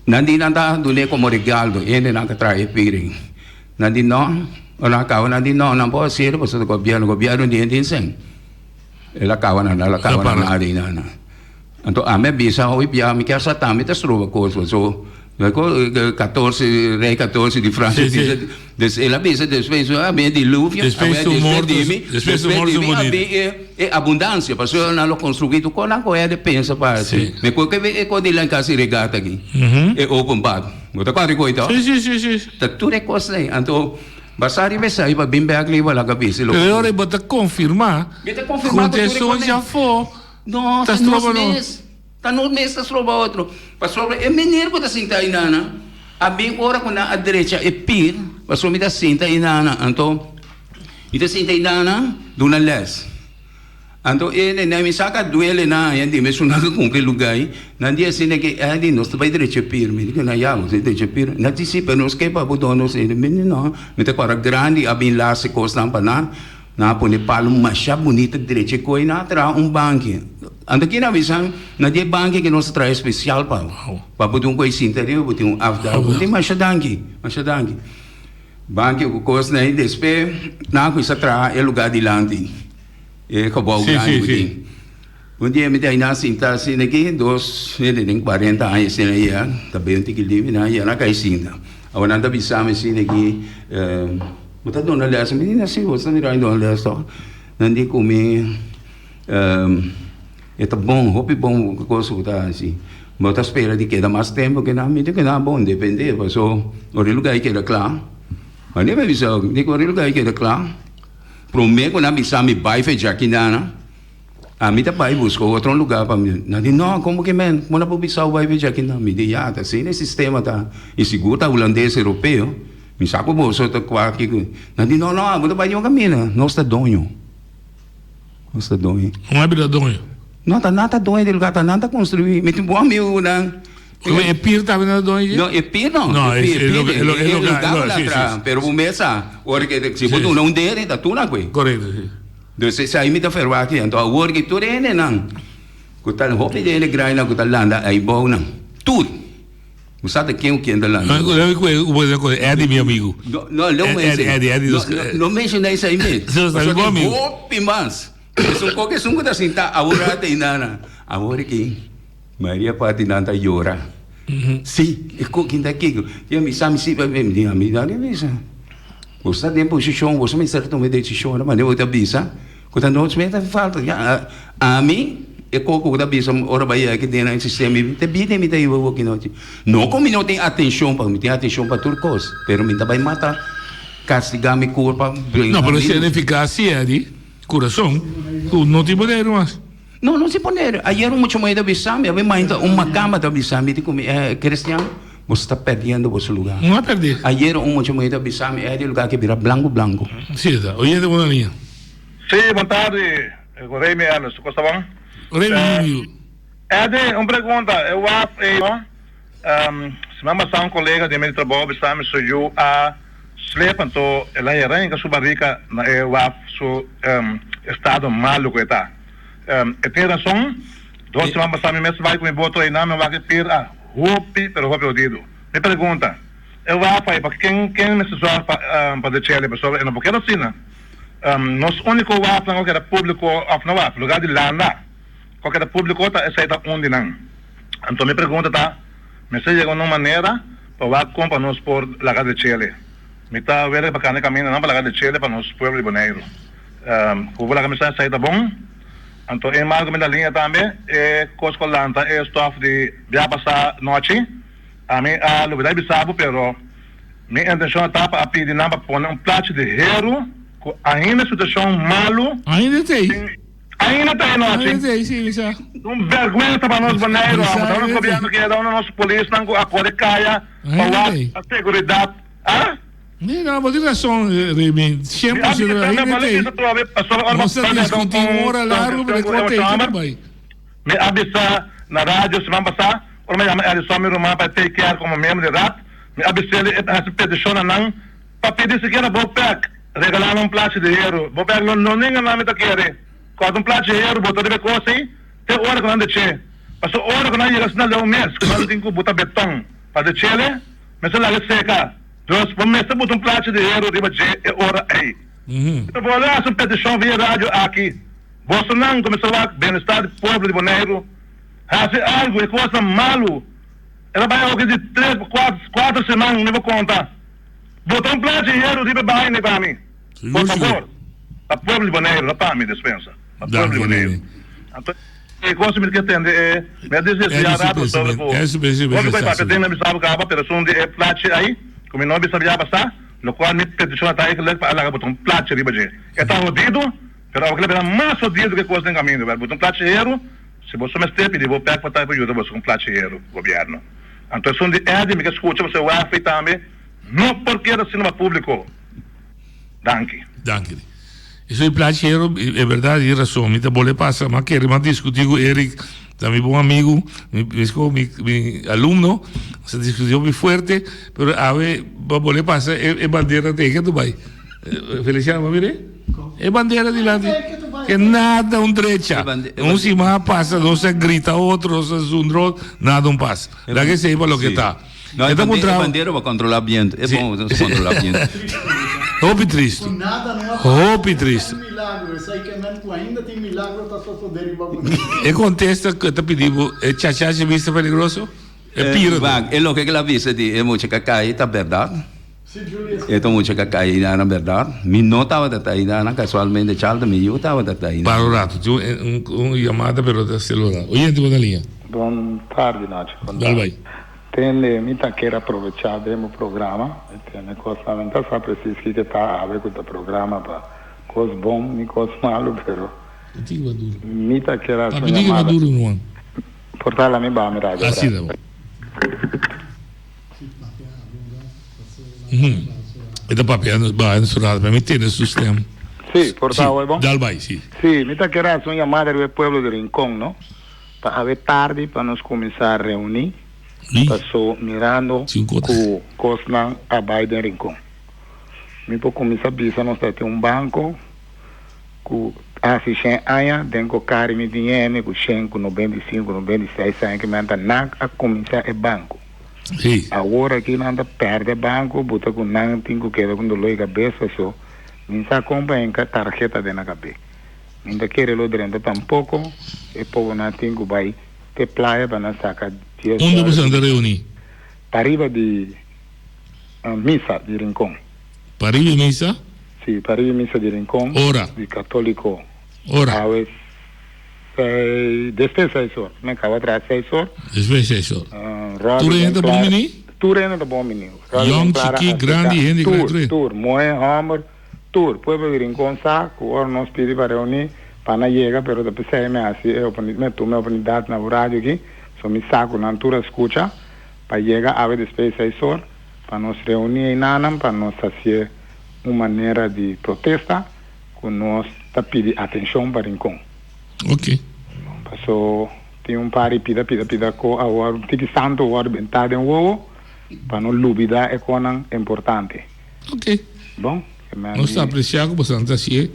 Nan di nan ta dun'é komo regaldo, e hendenan ta traha e pia ei. Nan di no, ora nan a kaba nan di no, nan por hasié pasobra gobièrnu, gobièrnu di hende insen. El a kaba nan, el a kaba nan nada i nada. Anto ami a bisa hopi bia mi kier sa tambe ta stroba kos paso katorse rei katorse di Francia bisa des el a bisa despues a bin e diluvio Despues su morto despues su morto mi a bin e abundancia paso nan lo construi tur kos nan kohe a pensa pa hasi me kohe ke e kos di Lancassi regata aki e open bad bo ta kòrda koe to ta tur e kosnan anto basa riba esei pa bin bek riba laga bisa Pero e ora bo ta konfirma ku te esun djafó No, Ta ta nos stroba no. mes. Ta nos mes ta stroba otro. Pasobra e meneer ku ta sinta einana a bin ora ku nan a drecha e pir, pasobra mi ta sinta einana, anto mi ta sinta einana duna les. Anto e nene mi sa ka duele nan haña di mi esun nan ka kumpli lugá ei. Nan di asina ke Eddie nos ta bai drecha e pir. Mi di ku nan ya bo ta drecha e pir. Nan di si pero nos ke pa bo duna nos hende. Mi di no, mi ta kòrda grandi a bin lasa e kosnan pa nan. Nan a pone palu masha bunita drecha e koe nan a traha un banki. Anto kina a bisa na di e banki ke nos a traha espesial pa bo. Pa bo tin un koe sinta riba bo tin un afdak. Bo tin masha danki, masha danki. Banki ku kosnan ei despe nan a kuminsa traha e luga dilanti e gebou grandi ku tin. Un dia mi ta aina sinta asina aki, dos hende den cuarenta aña asina ya, ta bay un tiki libi, nan ya nan kai sinta. Awor nan ta bisa mi asina aki, bo ta duna les? Mi di, si, bo ta mira mi duna les tok. Nan di ku mi, e ta bon, hopi bon kos ku bo ta hasi. Bo ta spera di keda mas tempu ke nan? Mi di ku nan, bon, depende, paso ora e lugar keda kla. Wanneer mi bisa, mi di ku ora e lugar keda kla, prome ku nan bisa mi bai fecha aki nan. Ami ta bai buska otro lugar pa mi. Nan di, no, komo ke men? Bo no por bisa bai bechi aki nan. Mi di, ya, ta asina e sistema ta. I sigur ta hulandes europeo. Mi sa ku boso ta kua kiko. Nan di, no, no, abo ta bai di un kaminda. Nos ta doño. Nos ta doño. No a bira doño? No, ta nan ta doño di e lugar, ta nan ta construi. Mi tin bon amigu ku nan. Como e pier tambe nan ta doño dje? No, e pier no. No, e e lugar ku nan traha. Pero bo mes sa, ora ke si bo duna un dede, ta tur nan kue. Korekto, si. Dus esei mi ta ferwagt anto awor ki tur hendenan ku ta hopi di hende grandinan ku ta landa aibou nan tur bo sa ta ken ku ken ta landa aibou. Eddie mi amigu. No no no no menshona esei mes pasobra tin hopi mas esun koke esun ku ta sinta awor a ta inana awor ki mayoria parti nan ta yora si e koke ta kiko mi sa mi si mi bisa. Bo sta den posishon, boso mester tuma e desishon, manera bo ta bisa ku ta nos mes ta falta. Ya, ami, e koko ku ta bisa ora bai aki den nan sistema, mi ta bini mi ta hiba bo aki nochi. No ku mi no tin atenshon pa, mi tin atenshon pa tur kos, pero mi ta bai mata, kastigá mi kurpa. No, pero significa si Eddie, kurason, ku no tin poder mas. No, no tin poder. Ayer un mucha muhé ta bisa mi, awe mainta un makamba ta bisa mi, di ku mi, Cristian, Bo sta perdiendo bo su lugar. No a perdé. Ayer un mucha muhé ta bisa mi, Eddie, lugar ke bira blanco blanco. Si ta. Oyente bo na liña. Sí, bon tardi, Remy Ellis. Kos ta bon? Remy, mi amigo. Eddie, un pregunta. E waf ei, no? Siman pasá un kolega di mi di trabou bisa mi su yu a slip, anto el a herenka su barika na e waf su estado malu ku e ta. E tin rason. Dos siman pasá mi mes bai ku mi boto einan, mi wak e pir a Hopi pero hopi odido. Mi pregunta, e wafa ei pa ken ken mester zorg pa pa dechele pasobra e no por keda asina. Nos unico wafnan ku keda publico of no waf, lugar di landa ku keda publico ta esei ta un di nan. Anto mi pregunta ta, mester yega un manera pa wak kon pa nos por laga dechele. Mi ta were pa kanda kamindanan pa laga dechele pa nos pueblo di Boneiru. Ku bo laga mi sa esei ta bon. Anto e mal ku mi ta liña tambe, e kos ku a lanta e stof di bia pasá nochi, ami a lubidá bisa bo, pero mi intenshon a ta pa a pidi nan pa pone un plachi di heru ku ainda situashon malu Ainda ta ei. Ainda ta ei nochi. Ainda ta ei, si, mi sa. Un bèrgwensa pa nos Boneiru, Mi sa, amo. Ta ainda nos ta ei. gobièrnu keda unda nos polisnan ku a kore kaya pa Ainda ta wak ei. seguridat, a? Nee, bo tin rason, Remy. Cien por ciento Mi a ainda bisa tei. Nos a discuti un ora largo, pero e kos tei ke ta bai. Mi a bisa na radio siman pasá, ora mi a yama Edison, mi ruman, pa e take care komo miembro di rad, mi a bis'el e ta hasi petishon na nan pa pidi sikiera Bopec regalá nan un plachi di heru. Bopec no no ninga nan mi ta kere. Kòrta un plachi heru bo ta riba e kos ei te ora ku nan dech'é. Pasobra ora ku nan yega asina leu mes ku nan tin ku buta beton pa dech'el, mester laga e seka. Dus bo mester buta un plachi di heru riba dje e ora ei. Mi ta bolbe hasi un petishon via radio aki. Bosonan ku mester wak bienestar di pueblo di Boneiru, hasi algu, e kosnan malu. E ta bai oki di tres pa kuater siman mi por konta. Buta un plachi heru riba e baina ei pa mi. Por fabor. Pa pueblo di Boneiru, no pa mi despensa. Pa pueblo di Boneiru. Anto e kos mi ke tende e mi a desea rato sobre ku hopi ku e papia den mi a bisa bo kaba pero esun di e plachi ai ku mi no bisa bia basa lokual mi petishon a ta eigenlijk pa a laga bota un plachi riba dje. E ta hodido pero awor kila bira mas hodido ke kos den kaminda. Wèl bota un plachi heru si boso mester pidi bo pèk pa ta por yuda boso ku un plachi heru gobièrnu. Anto esun di Eddy mi ke skucha pasobra e wèf ei tambe no por keda asina pa públiko. Danki. Danki. Eso e plachero, e berdad tin razon. Mi ta bole pasa, m'a kere m'a discuti cu Eric, ta mi bon amigo, mi mi mi mi alumno, nos a discuti hopi fuerte, pero awe m'a bole pasa e e bandera ta eke Dubai. Feliciano, bo a mira? E bandera dilanti, ke nada un drecha. Un siman a pasa, nos a grita otro, nos a zundra otro, nada un pasa. Laga esei pa loke ta. No, e bandera, e bandera pa controla biento. E bon, pa controla biento. Hopi tristo. Hopi tristo. E contesta cu ta pidi bo, e chachachi bista peligroso? E pira. Wak, e loke cu el a bisa di e mucha cu a cay ta berdad. E ta mucha cu a cay na berdad. Mi no tabata ta ayina, casualmente Charlton, mi yu tabata ta ayina. Para un rato, tin un yamada pero ta celular. Oyente bo na liña. Bon tardi nochi, con ta? Dal bay. Tende, mi ta kier aprovecha den bo programa, mi tende cos nan, mi ta sa precies kiko ta awe cu ta programa pa cos bon ni cos malo, pero. Mi ta kere hasi Papi un di yamada. maduro ruman. Por ta la mi baha mi radio Así atrás. ta bon. Mhm. E ta papia baha su radio pa mi tende su stem. Sí, por Sí, ta hoy bon. dal bai, sí. Sí, mi ta kere hasi un yamada riba e pueblo di Rincon, no? Pa awe tardi pa nos kuminsá reuní Ui. paso mirando Sin kota. ku kosnan a bai den Rincon. Mi por kuminsá bisa nos ta tin un banko ku hasi shen aña den ku kari mi tin hende ku shen ku 95, 96 aña ki men ta nan a kuminsá e banko. Sí. Awor aki nan ta pèrdè banko buta ku nan tin ku keda ku doló di kabes paso mi sa kon pa hinka tarheta den nan kabes. Mi ta kere lo drenta tampoko e pobonan tin ku bai te playa pa nan saka dies Unda dòler boso ta reuní? Pariba di misa di Rincon. Pariba di misa? Si, pariba di misa di Rincon. Ora? Di Catolico. Ora? Awe seis, despues seis or. Mi kaba traha seis or. Despues seis or. Robbie Tur hende den ta bon Clara. bini? Tur hende ta bon bini. Robbie Yong, den Clara chikí, a grandi, seka. hende grandi, Tur, tur hende. tur. Muhé, hòmber, tur. Pueblo di Rincon sa ku ora nos pidi pa reuní, pa nan yega, pero ta p'esei mi hasi e oportunidat, mi a tuma e oportunidat na bo radio aki, so mi sa ku nan tur a skucha. Pa yega awe despues di seis or pa nos reuní einanan pa nos hacié un manera di protesta cu nos ta pidi atencion pa Rincon. Ok. Paso tin un par di pida pida pida co a wor tiki santo wor benta den wowo pa no lubida e conan importante. Ok. Bon. Nos ta aprecia cu boso ta hacié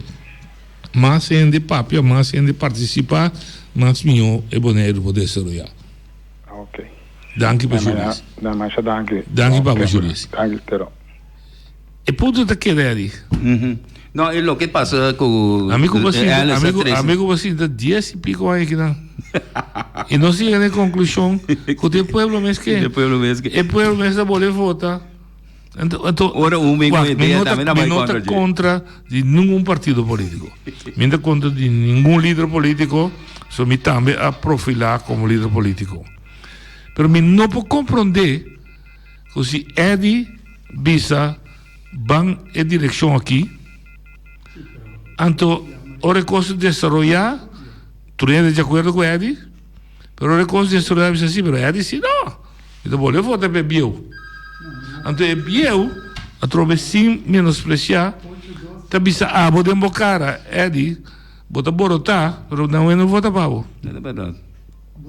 mas hende papia, mas hende participa, mas miho e Boneiru por desaroya. Ok. Danki pa Julius. Na masha danki. Danki papa Julius. Danki pero. E punto ta keda eri. No, e loke pasa ku Ami ku bo sinta, Alice ami ku, Trece. ami ku bo sinta dies i piko aña kinan. I nos yega na e konklushon ku ta e pueblo mes ke. E pueblo mes ke. E pueblo mes ta bole vota. Anto, anto, Ora un bin wak, ku mi idea no ta, tambe na mi bai no ta kontra dje. kontra di ningun partido politiko. Mi no ta kontra di ningun lider politiko, so mi tambe a profilá komo lider politiko. Pero mi no por komprondé ku si Eddy bisa ban e direkshon aki, anto ora e kos desaroyá, tur hende di akuerdo ku Eddy, Pero ora e kos destruí a bisa si, pero e a disi no, mi ta bolbe vota pa e bieu. Anto e bieu atrobe sin menospresiá ta bisa abo den bo kara, Eddy, bo ta borotá, pero nan no vota pa bo. Ta bèrdat,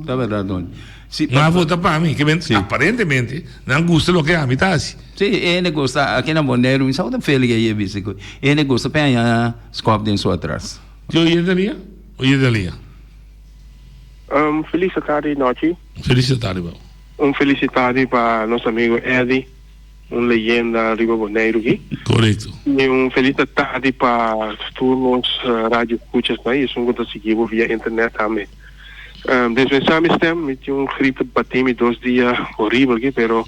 ta bèrdat Tony. Si, Nan a vota pa mi, ke men Si. aparentemente nan gusta loke ami ta hasi. Si, e hende gusta, aki na Boneiru, mi sa ku ta feli ke e bisa ku e hende gusta pa e haña skòp den su atras. Ti oyente lia? Oyente lia. Un felis tardi Nochi. Felis tardi bro. Un felis tardi pa nos amigo Eddy, un leyenda riba Boneiru aki. Korekto. I un felis tardi pa tur nos radio escuchasnan i esun ku ta sigui bo via internet tambe. Desmensá mi stem, mi tin un grip ta bati mi dos dia horibel aki, pero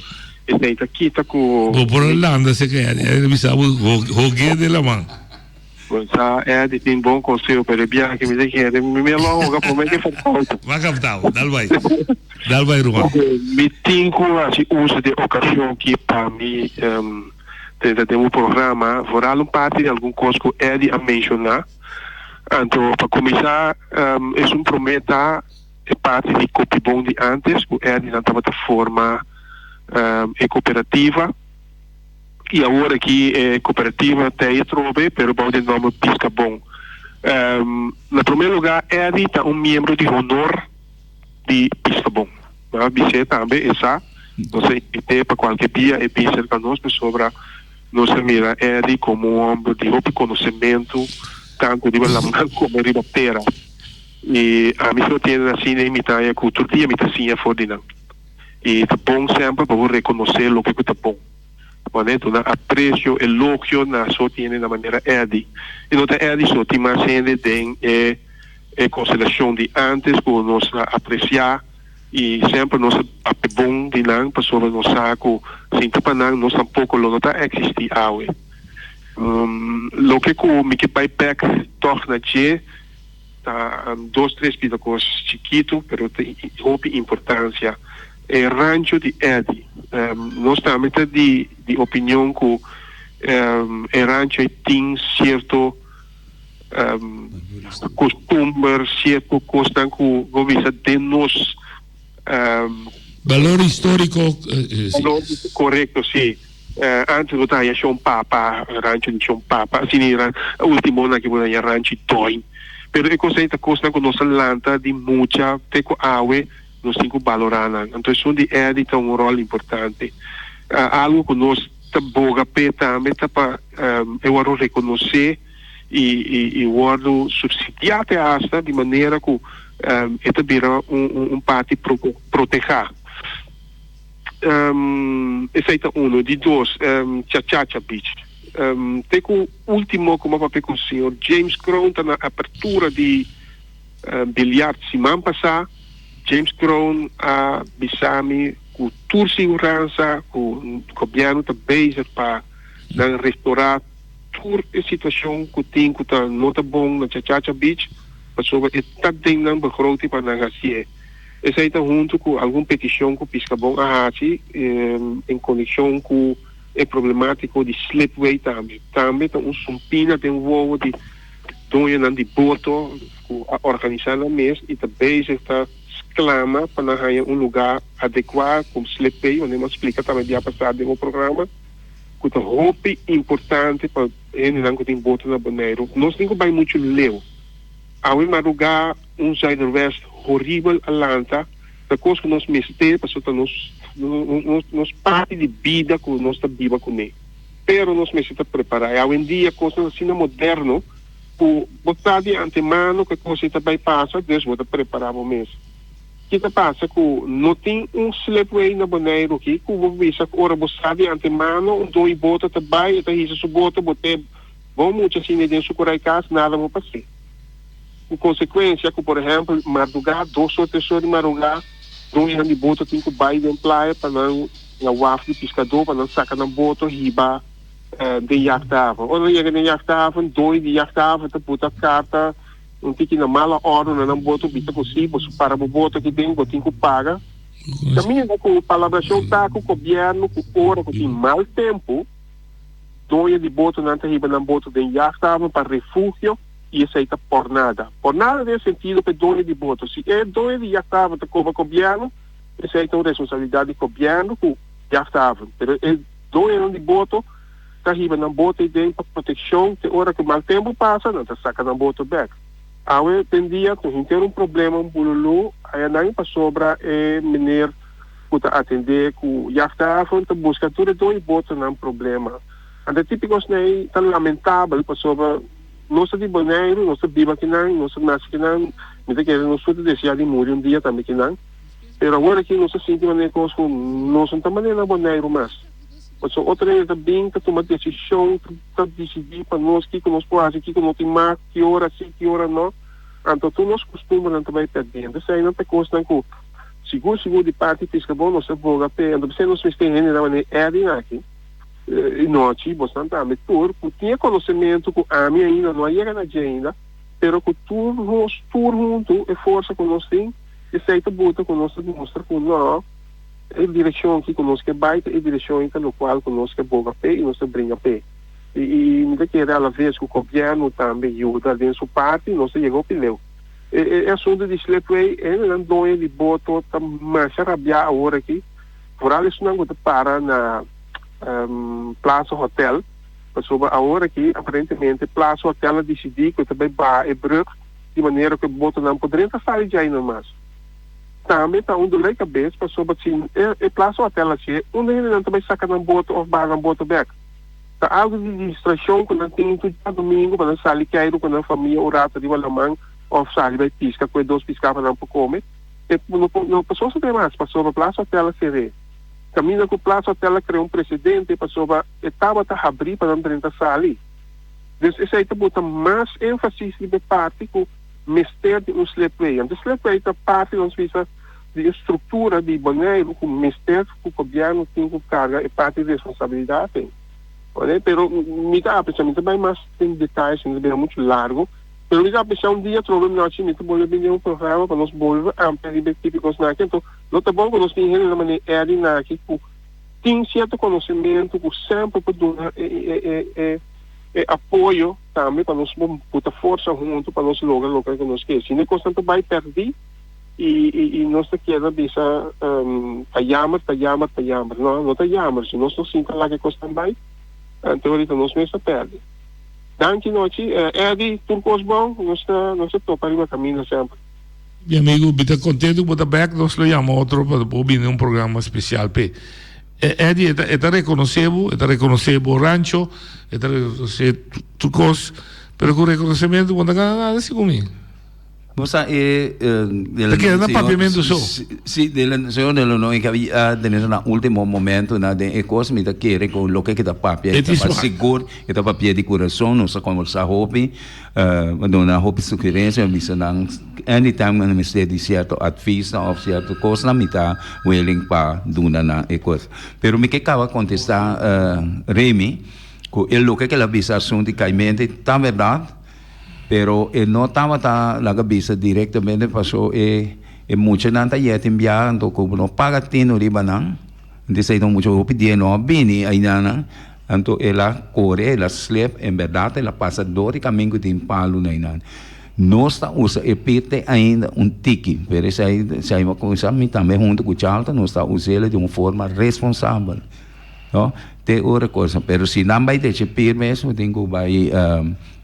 esei ta kita ku. Bo por a landa seka Eddy, Eddy ta bisa bo hog'é den laman. Bo sa Eddy tin bon conseho pero e biaha mi ta kere mi mi a lo ahoga prome ke verkoud. Ba kaptao, dal bai. Dal bai ruman. Mi tin ku hasi uso di e okashon ki pa mi drenta den bo programa, vooral un parti di algun kos ku Eddy a menshoná. Anto pa kuminsá esun promé ta e parti di Kopibon di antes ku Eddy nan tabata forma e kooperativa. I awor aki e kooperativa ta ei atrobe, pero bou di e nòmber Piskabon. Na promé lugá Eddy ta un miembro di honor di Piskabon. Nan a bis'é tambe e sa, nos a invit'é pa kualke dia e bin serka nos pasobra nos a mira Eddy komo un hòmber di hopi konosementu tantu riba laman komo riba tera. I ami si lo tende asina i mi ta haña ku tur dia mi ta siña for di nan. I ta bon semper pa bo rekonosé loke ku ta bon. Manera duna aprecio, elogio na sort hende na manera Eddy. Y no ta Eddy so, tin mas hende den e e constelacion di antes cu nos a aprecia y semper nos a papia bon di nan pasobra nos sa cu sin ta pa nan nos tampoco lo no ta existi awe. Loke cu mi ke bay bek tog na dje Ta dos tres pida kos chikitu pero ta hopi importansia. E rancho di Eddy. Nos tambe ta di di opinion ku e rancho ei tin sierto. Costumber, cierto cosnan cu bo bisa den nos. Balor historico. Balor, correcto, si. Antes bo ta haya Shon Papa, rancho di Shon Papa, asina e ran, ultimo nan aki bo ta haya rancho di Toin. Pero e cos ey ta cosnan cu nos a lanta di mucha te cu awe nos tin cu balora nan. Anto esun di Eddy ta un rol importante. Algo cu nos ta boga p'e tambe ta pa e worde reconoce y worde subsidia te hasta di manera cu e ta bira un parti proteha. Esey ta uno. Di dos, Chachacha Beach. Te cu ultimo cu mi a papia cu señor James Kroon ta na apertura di biljart siman pasa. James Kroon a bisa mi cu tur siguransa cu gobierno ta bezig pa nan restora tur e situacion cu tin cu ta no ta bon na Chachacha Beach pasobra e ta den nan begroting pa nan hacié. Esei ta huntu ku algun petishon ku Piskabon a hasi en konekshon ku e problemátiko di slipway tambe. Tambe ta un sumpina den wowo di doñonan di boto ku a organisá nan mes i ta bezig ta sklama pa nan haña un lugá adekuá ku slipway, manera mi a splika tambe bia pasá den un programa ku ta hopi importante pa hendenan ku tin boto na Boneiru. Nos tin ku bai muchu leu. Awe madrugá un zuiderwest horibel a lanta, ta kos ku nos mester pasobra ta nos nos parti di bida ku nos ta biba kuné. Pero nos mester ta prepará. I awendia kosnan ta asina moderno ku bo sa di antemano ku e kos ei ta bai pasa, dus bo ta prepará bo mes. Ki ta pasa ku no tin un slipway na Boneiru aki ku bo bisa ku ora bo sa di antemano un doi boto ta bai e ta hisa su boto bo te bon mucha asina den su kurai kas nada bo pas'é. Ku konsekuensia ku por ehèmpel mardugá dos or tres or di marugá doñonan di boto tin ku bai den playa pa nan na waf di piskadó pa nan saka nan boto hiba den yachthaven. Ora nan yega den yachthaven doño di yachthaven ta buta karta un tiki na mala òrdu na nan boto bisa ku si boso para bo boto aki den bo tin ku paga. Kaminda ku palabrashon ta ku gobièrnu ku ora ku tin mal tempu doño di botonan ta hiba nan boto den yachthaven pa refugio. i esei ta pòrnada. Pòrnada den e sentido ku e doño di boto, si e doño di yachthaven ta kobra gobièrnu, esei ta un responsabilidat di gobièrnu ku yachthaven. Pero e doñonan di boto ta hiba nan boto ei den pa protekshon te ora ku mal tempu pasa, nan ta saka nan boto bèk. Awe den dia tin henter un problema, un bululú ayanan pasobra e meneer ku ta atendé ku yachthaven ta buska tur e doño di botonan problema. Anto e típiko esei ta lamentabel pasobra. Nos ta di Boneiru, nos ta biba akinan, nos ta nace akinan, mi ta kere nos tur ta desea di muri un dia tambe akinan. Pero awor aki nos ta sinti manera cos cu nos no ta manera na Boneiru mas. Pasobra otro hende ta bin ta tuma decision, ta dicidi pa nos kico nos por haci, kico no tin mag, ki ora si, ki ora no. Anto tur nos custumbernan ta bay perdiendo. Eseinan ta cosnan cu sigur sigur di parti Piscabon nos ta boga p'e. Anto p'esei nos mester hendenan manera Edwin aki. E nochi bosnan tambe tur ku tin e konosementu ku ami ainda no a yega na dje ainda, pero ku tur nos tur huntu e forsa ku nos tin, esei ta buta ku nos ta mustra ku no, e direkshon aki ku nos ke bai ta e direkshon ei ta lokual ku nos ke boga p'e i nos ta bringa p'e. I i mi ta kere alaves ku gobièrnu tambe yuda den su parti, nos ta yega hopi leu. E e asuntu di slipway, e hendenan doño di boto ta masha rabiá awor aki. Vooral esunnan ku ta para na Plaza Hotel, pasobra awor aki aparentemente Plaza Hotel a disidí ku e ta bai baha e brug di manera ku e botonan por drenta sali djai nomas. Tambe ta un dolor di kabes pasobra si e Plaza Hotel hasié, unda hendenan ta bai saka nan boto òf baha nan boto bèk? Ta algu di distrashon ku nan tin tur djadumingu pa nan sali keiru ku nan famia un rato riba laman òf sali bai piska ku e dos piská pa nan por kome. E no por no por sosodé mas pasobra Plaza Hotel a ser'é. Kaminda ku Plaza Hotel a krea un presedente pasobra e tabata habrí pa nan drenta sali. Dus esei ta buta mas énfasis riba e parti ku mester di un slipway. Anto slipway ta parti nos bisa di e struktura di Boneiru ku mester ku gobièrnu tin ku karga e parti di responsabilidat ei. Pero mi ta apresiá, mi ta bai mas den detaye si no ta bira muchu largu. Pero mi ta apreciá un dia trobe nochi mi ta bolbe bini den un programa pa nos bolbe amplia riba e tipo di cosnan aki. Anto lo ta bon cu nos tin hende na manera Eddie na aki cu tin cierto conocimento cu semper por duna e e e. e apoyo tambe pa nos por buta forsa huntu pa nos logra loke ku nos ke. Sino e kosnan ta bai pèrdí i nos ta keda bisa ta yamer, ta yamer, ta yamer. No, no ta yamer. Si nos no sinta laga e kosnan bai, anto ahorita nos mes ta pèrdí. Danki nochi. Eddy, tur kos bon. Nos ta nos ta topa riba kaminda semper. Mi amigo, mi ta contento cu bo ta bek, nos lo yama otro pa bo bini un programa special p'e. Eddy e ta e ta reconoce bo, e ta reconoce bo rancho, e ta reconoce tur cos, pero cu reconocemento bo no ta gana nada segun mi. Bo sa e Ta keda na papiamento so. Si, señor Delano, e a tene na ultimo momento na den e cos mi ta kere cu loke ke ta papia e ta sigur e ta papia di curason, nos a conversa hopi. A duna hopi sugerencia, a bisa nan anytime nan mester di cierto adviesnan of cierto cosnan mi ta willing pa duna nan e cos. Pero mi ke caba contesta Remy cu e loke cu el a bisa asunto di caimente ta berdad, pero e no tabata laga bisa directamente paso e muchanan ta yet tin biaha anto cu bo no paga tino riba nan, entonces ta mucha hopi dia no a bini aynan. Anto el a kore, el a slep, en bèrdat el a pasa dor di kamin ku tin palu na einan. Nos ta usa e pit te ainda un tiki, pero esei esei a kuminsá mi tambe huntu ku Charlton nos ta us'el di un forma responsabel, no, te ora cosa. Pero si nan bai decha e pir mes bo tin ku bai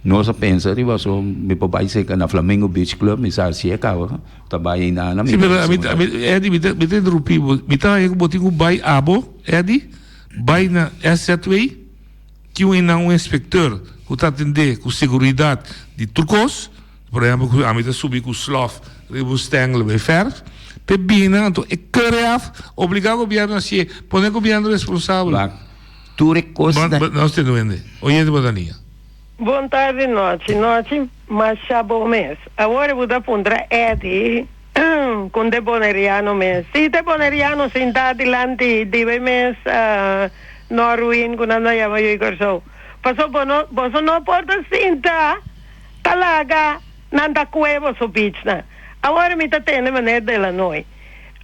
nos a pensa riba so mi por bai serka na Flamingo Beach Club mi sa si e kaba ta bai einan mi ta Si pero ami ami Eddy mi ta mi ta interumpi bo mi ta haña ku bo tin ku bai abo Eddy. Bai na SZW, tin un einan un inspecteur ku ta atendé ku seguridat di tur kos, por ehempel ku ami ta subi ku slof riba un stengel bai verf, p'e bini anto e keure af, obligá gobièrnu hasié, pone gobièrnu responsabel. Wak, tur e kos ta. Nos tende wende. Oyente bo ta liña. Bon tardi nochi nochi masha bon mes awor bo ta puntra Eddy con de boneriano mes si te boneriano sinta dilanti di bay mes Norwin cu nan ta yama yu Corsou paso bo no boso no por ta sinta ta laga nan ta cue boso beach nan awor mi ta tende meneer Delanoy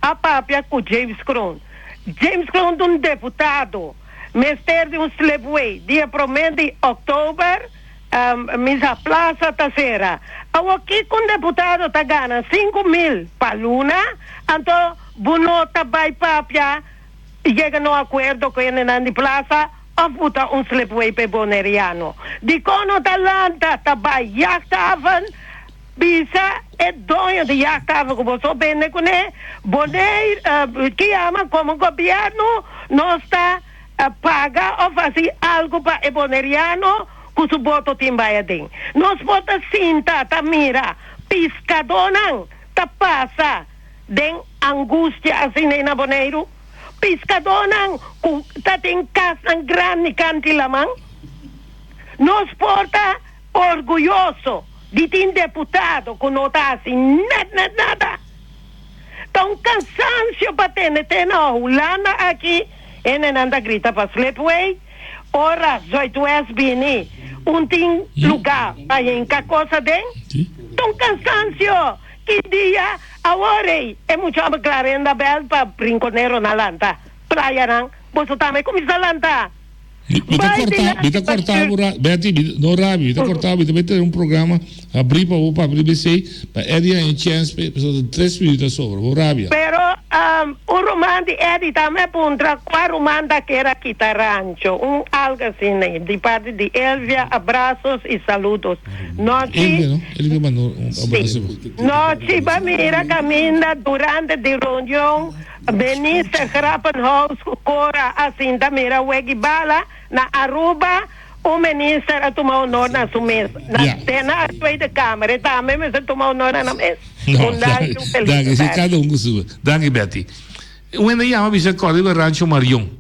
a papia cu James Kroon James Kroon ta un deputado. Mester di un slipway. Dia prome di oktober misa plaza ta sera. Awor kiko un deputado ta gana 5000 pa luna anto bo no ta bay papia yega na un akuerdo ku hendenan di plaza of buta un slipway pa e boneriano. Dikon no ta lanta ta bay jachthaven bisa e doño di jachthaven ku boso bende kuné Bonaire ki yama komo gobierno nos ta paga of hasi algu pa e boneriano ku su boto tin bai aden. Nos por ta sinta ta mira piskadónan ta pasa den angustia asina ei na Boneiru? Piskadónan ku ta tin kasnan grandi kanti laman? Nos por ta orguyoso di tin deputado ku no ta hasi nèt nèt nada? Ta un cansancio pa tende te na Hulanda aki hendenan ta grita pa slipway ora Zuidwest bini un tin luga pa hinca cos aden. Ta un cansancio! Ki dia awor ey e mucha homber Clarenda bel pa Rinconero na lanta playanan boso tambe cuminsa lanta. Mi ta corta, mi ta corta bo ra, Betty, mi, no rabi, mi ta corta bo, mi ta bay traer un programa habri pa bo papia riba esey, pa Eddie haña chance p'e, pasobra ta tres minuut a sobra, bo rabia. Pero un ruman di Eddie tambe a puntra cua ruman ta kier a kita rancho, un algo asina, di parti di Elvia, abrazos y saludos. Nochi. Elvia no, Elvia manda un abrazo. Si. Nochi ba mira caminda durante di reunion. Minister Grappenhaus cu Cora a sinta mira wegi bala na Aruba un minister a tuma honor na su mes na te na Tweede Kamer e tambe mester tuma honor na nan mes No, un danki un feliz danki, si tardi. cada un cu su. Danki Betty. Un hende yama bisa corda riba Rancho Marion.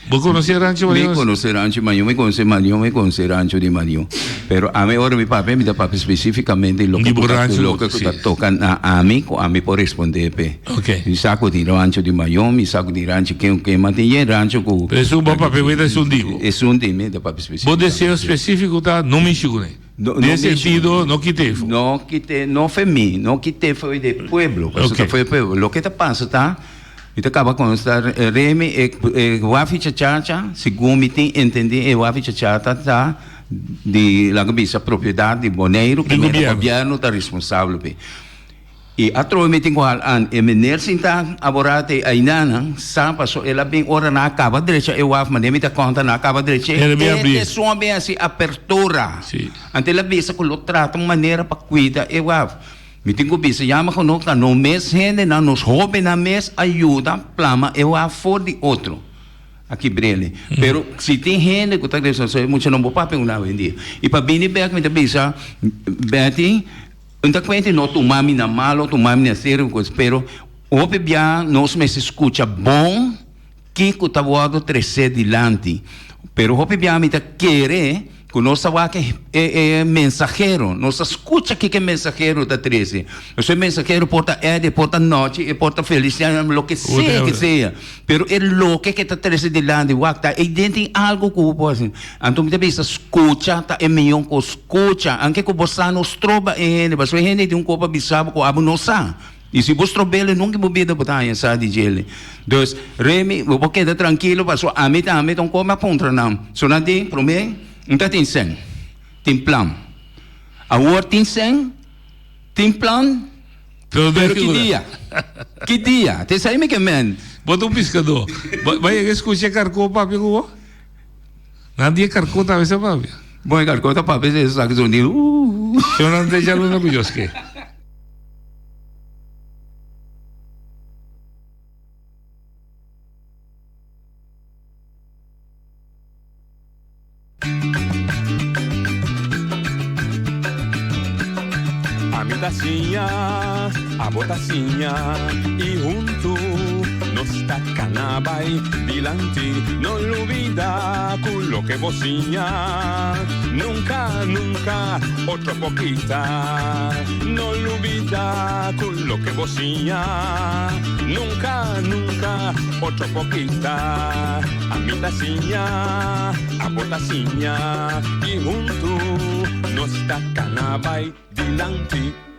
Bo conoce Rancho Mi Marion? conoce Rancho Marion, mi conoce Marion, mi conoce Rancho di Marion. Pero ami ora mi papia, mi ta papia specificamente loke Di bo cu ta, rancho, loke cu si. ta toca na ami, cu ami por responde p'e. Ok. Mi sa cu tin Rancho di Marion, mi sa cu tin Rancho ken cu ken, ma tin yen rancho cu. Pero esun bo papia cu ta esun di bo. Esun di mi ta papia Bo specificamente. deseo specifico ta no mishi cu ne. No, no Den mishi cu sentido, ne. no kit'e efo. No kit'e, no fe mi, no kit'e fo'i di pueblo, pasobra ta Ok. fo'i e pueblo. Loke ta pasa ta. Mi ta kaba konsta Remy e e wafi chachacha, segun mi tin entendi e wafi chachacha ta. di laga bisa propiedat di Boneiru ku gobièrnu ta responsabel p'e. I atrobe mi tin ku hal an e meneer sinta aborá te aindanan sa paso el a bin ora nan a kaba drecha e waf manera mi ta konta nan a kaba drecha e e te son a bin hasi apertura. Anto el a bisa ku lo trata un manera pa kuida e waf. Mi tin ku bisa yama ku nos ta no mes hendenan nos hobennan mes a yuda plama e waf for di otro. A kibr'el. Pero si tin hende ku ta responsabel mucha no bo papia ku nan awendia. I pa bini bek mi ta bisa Betty. Un ta cuenta no tuma mi na malo, tuma mi na serio cos, pero hopi bia nos mester scucha bon kico ta wordo trece dilanti. Pero hopi bia mi ta kere cu nos ta wak e e mensahero, nos ta scucha kico e mensahero ta trece. Pasobra e mensahero por ta Eddie, por ta Nochi, e por ta Feliciano, loke sea que sea. Pero e loke ke ta trece dilanti, wak ta eyden tin algo ku bo por hasi. Anto mi ta bisa skucha ta e mion ku skucha. Anke ku bo sa no stroba e hende, pasobra e hende tin un kopa bisa bo ku abo no sa. I si bo strob'el nunka bo bida bo ta haña sa di djele. Dus Remy bo por keda trankilo pasobra ami tambe ta un kos mi a puntra nan. So nan di prome un ta tin sèn, tin plan. Awor tin sèn, tin plan. Pero Pero ki dia? Ki dia? Te esei mi ke men. Bo ta un piskadó. Bo bo a yega skucha e karkó papia ku bo? Nan di e karkó tambe sa papia. Bon, e karkó ta papia si e sa ki zonido. Uuh. Yo nan ta echa luna ku Joske. Ami ta siña, abo ta siña y huntu nos ta cana bay dilanti. No lubida cu loke bo siña nunca, nunca otro por kita. No lubida cu loke bo siña nunca, nunca otro por kita. Ami ta siña, abo ta siña y huntu nos ta cana bay dilanti.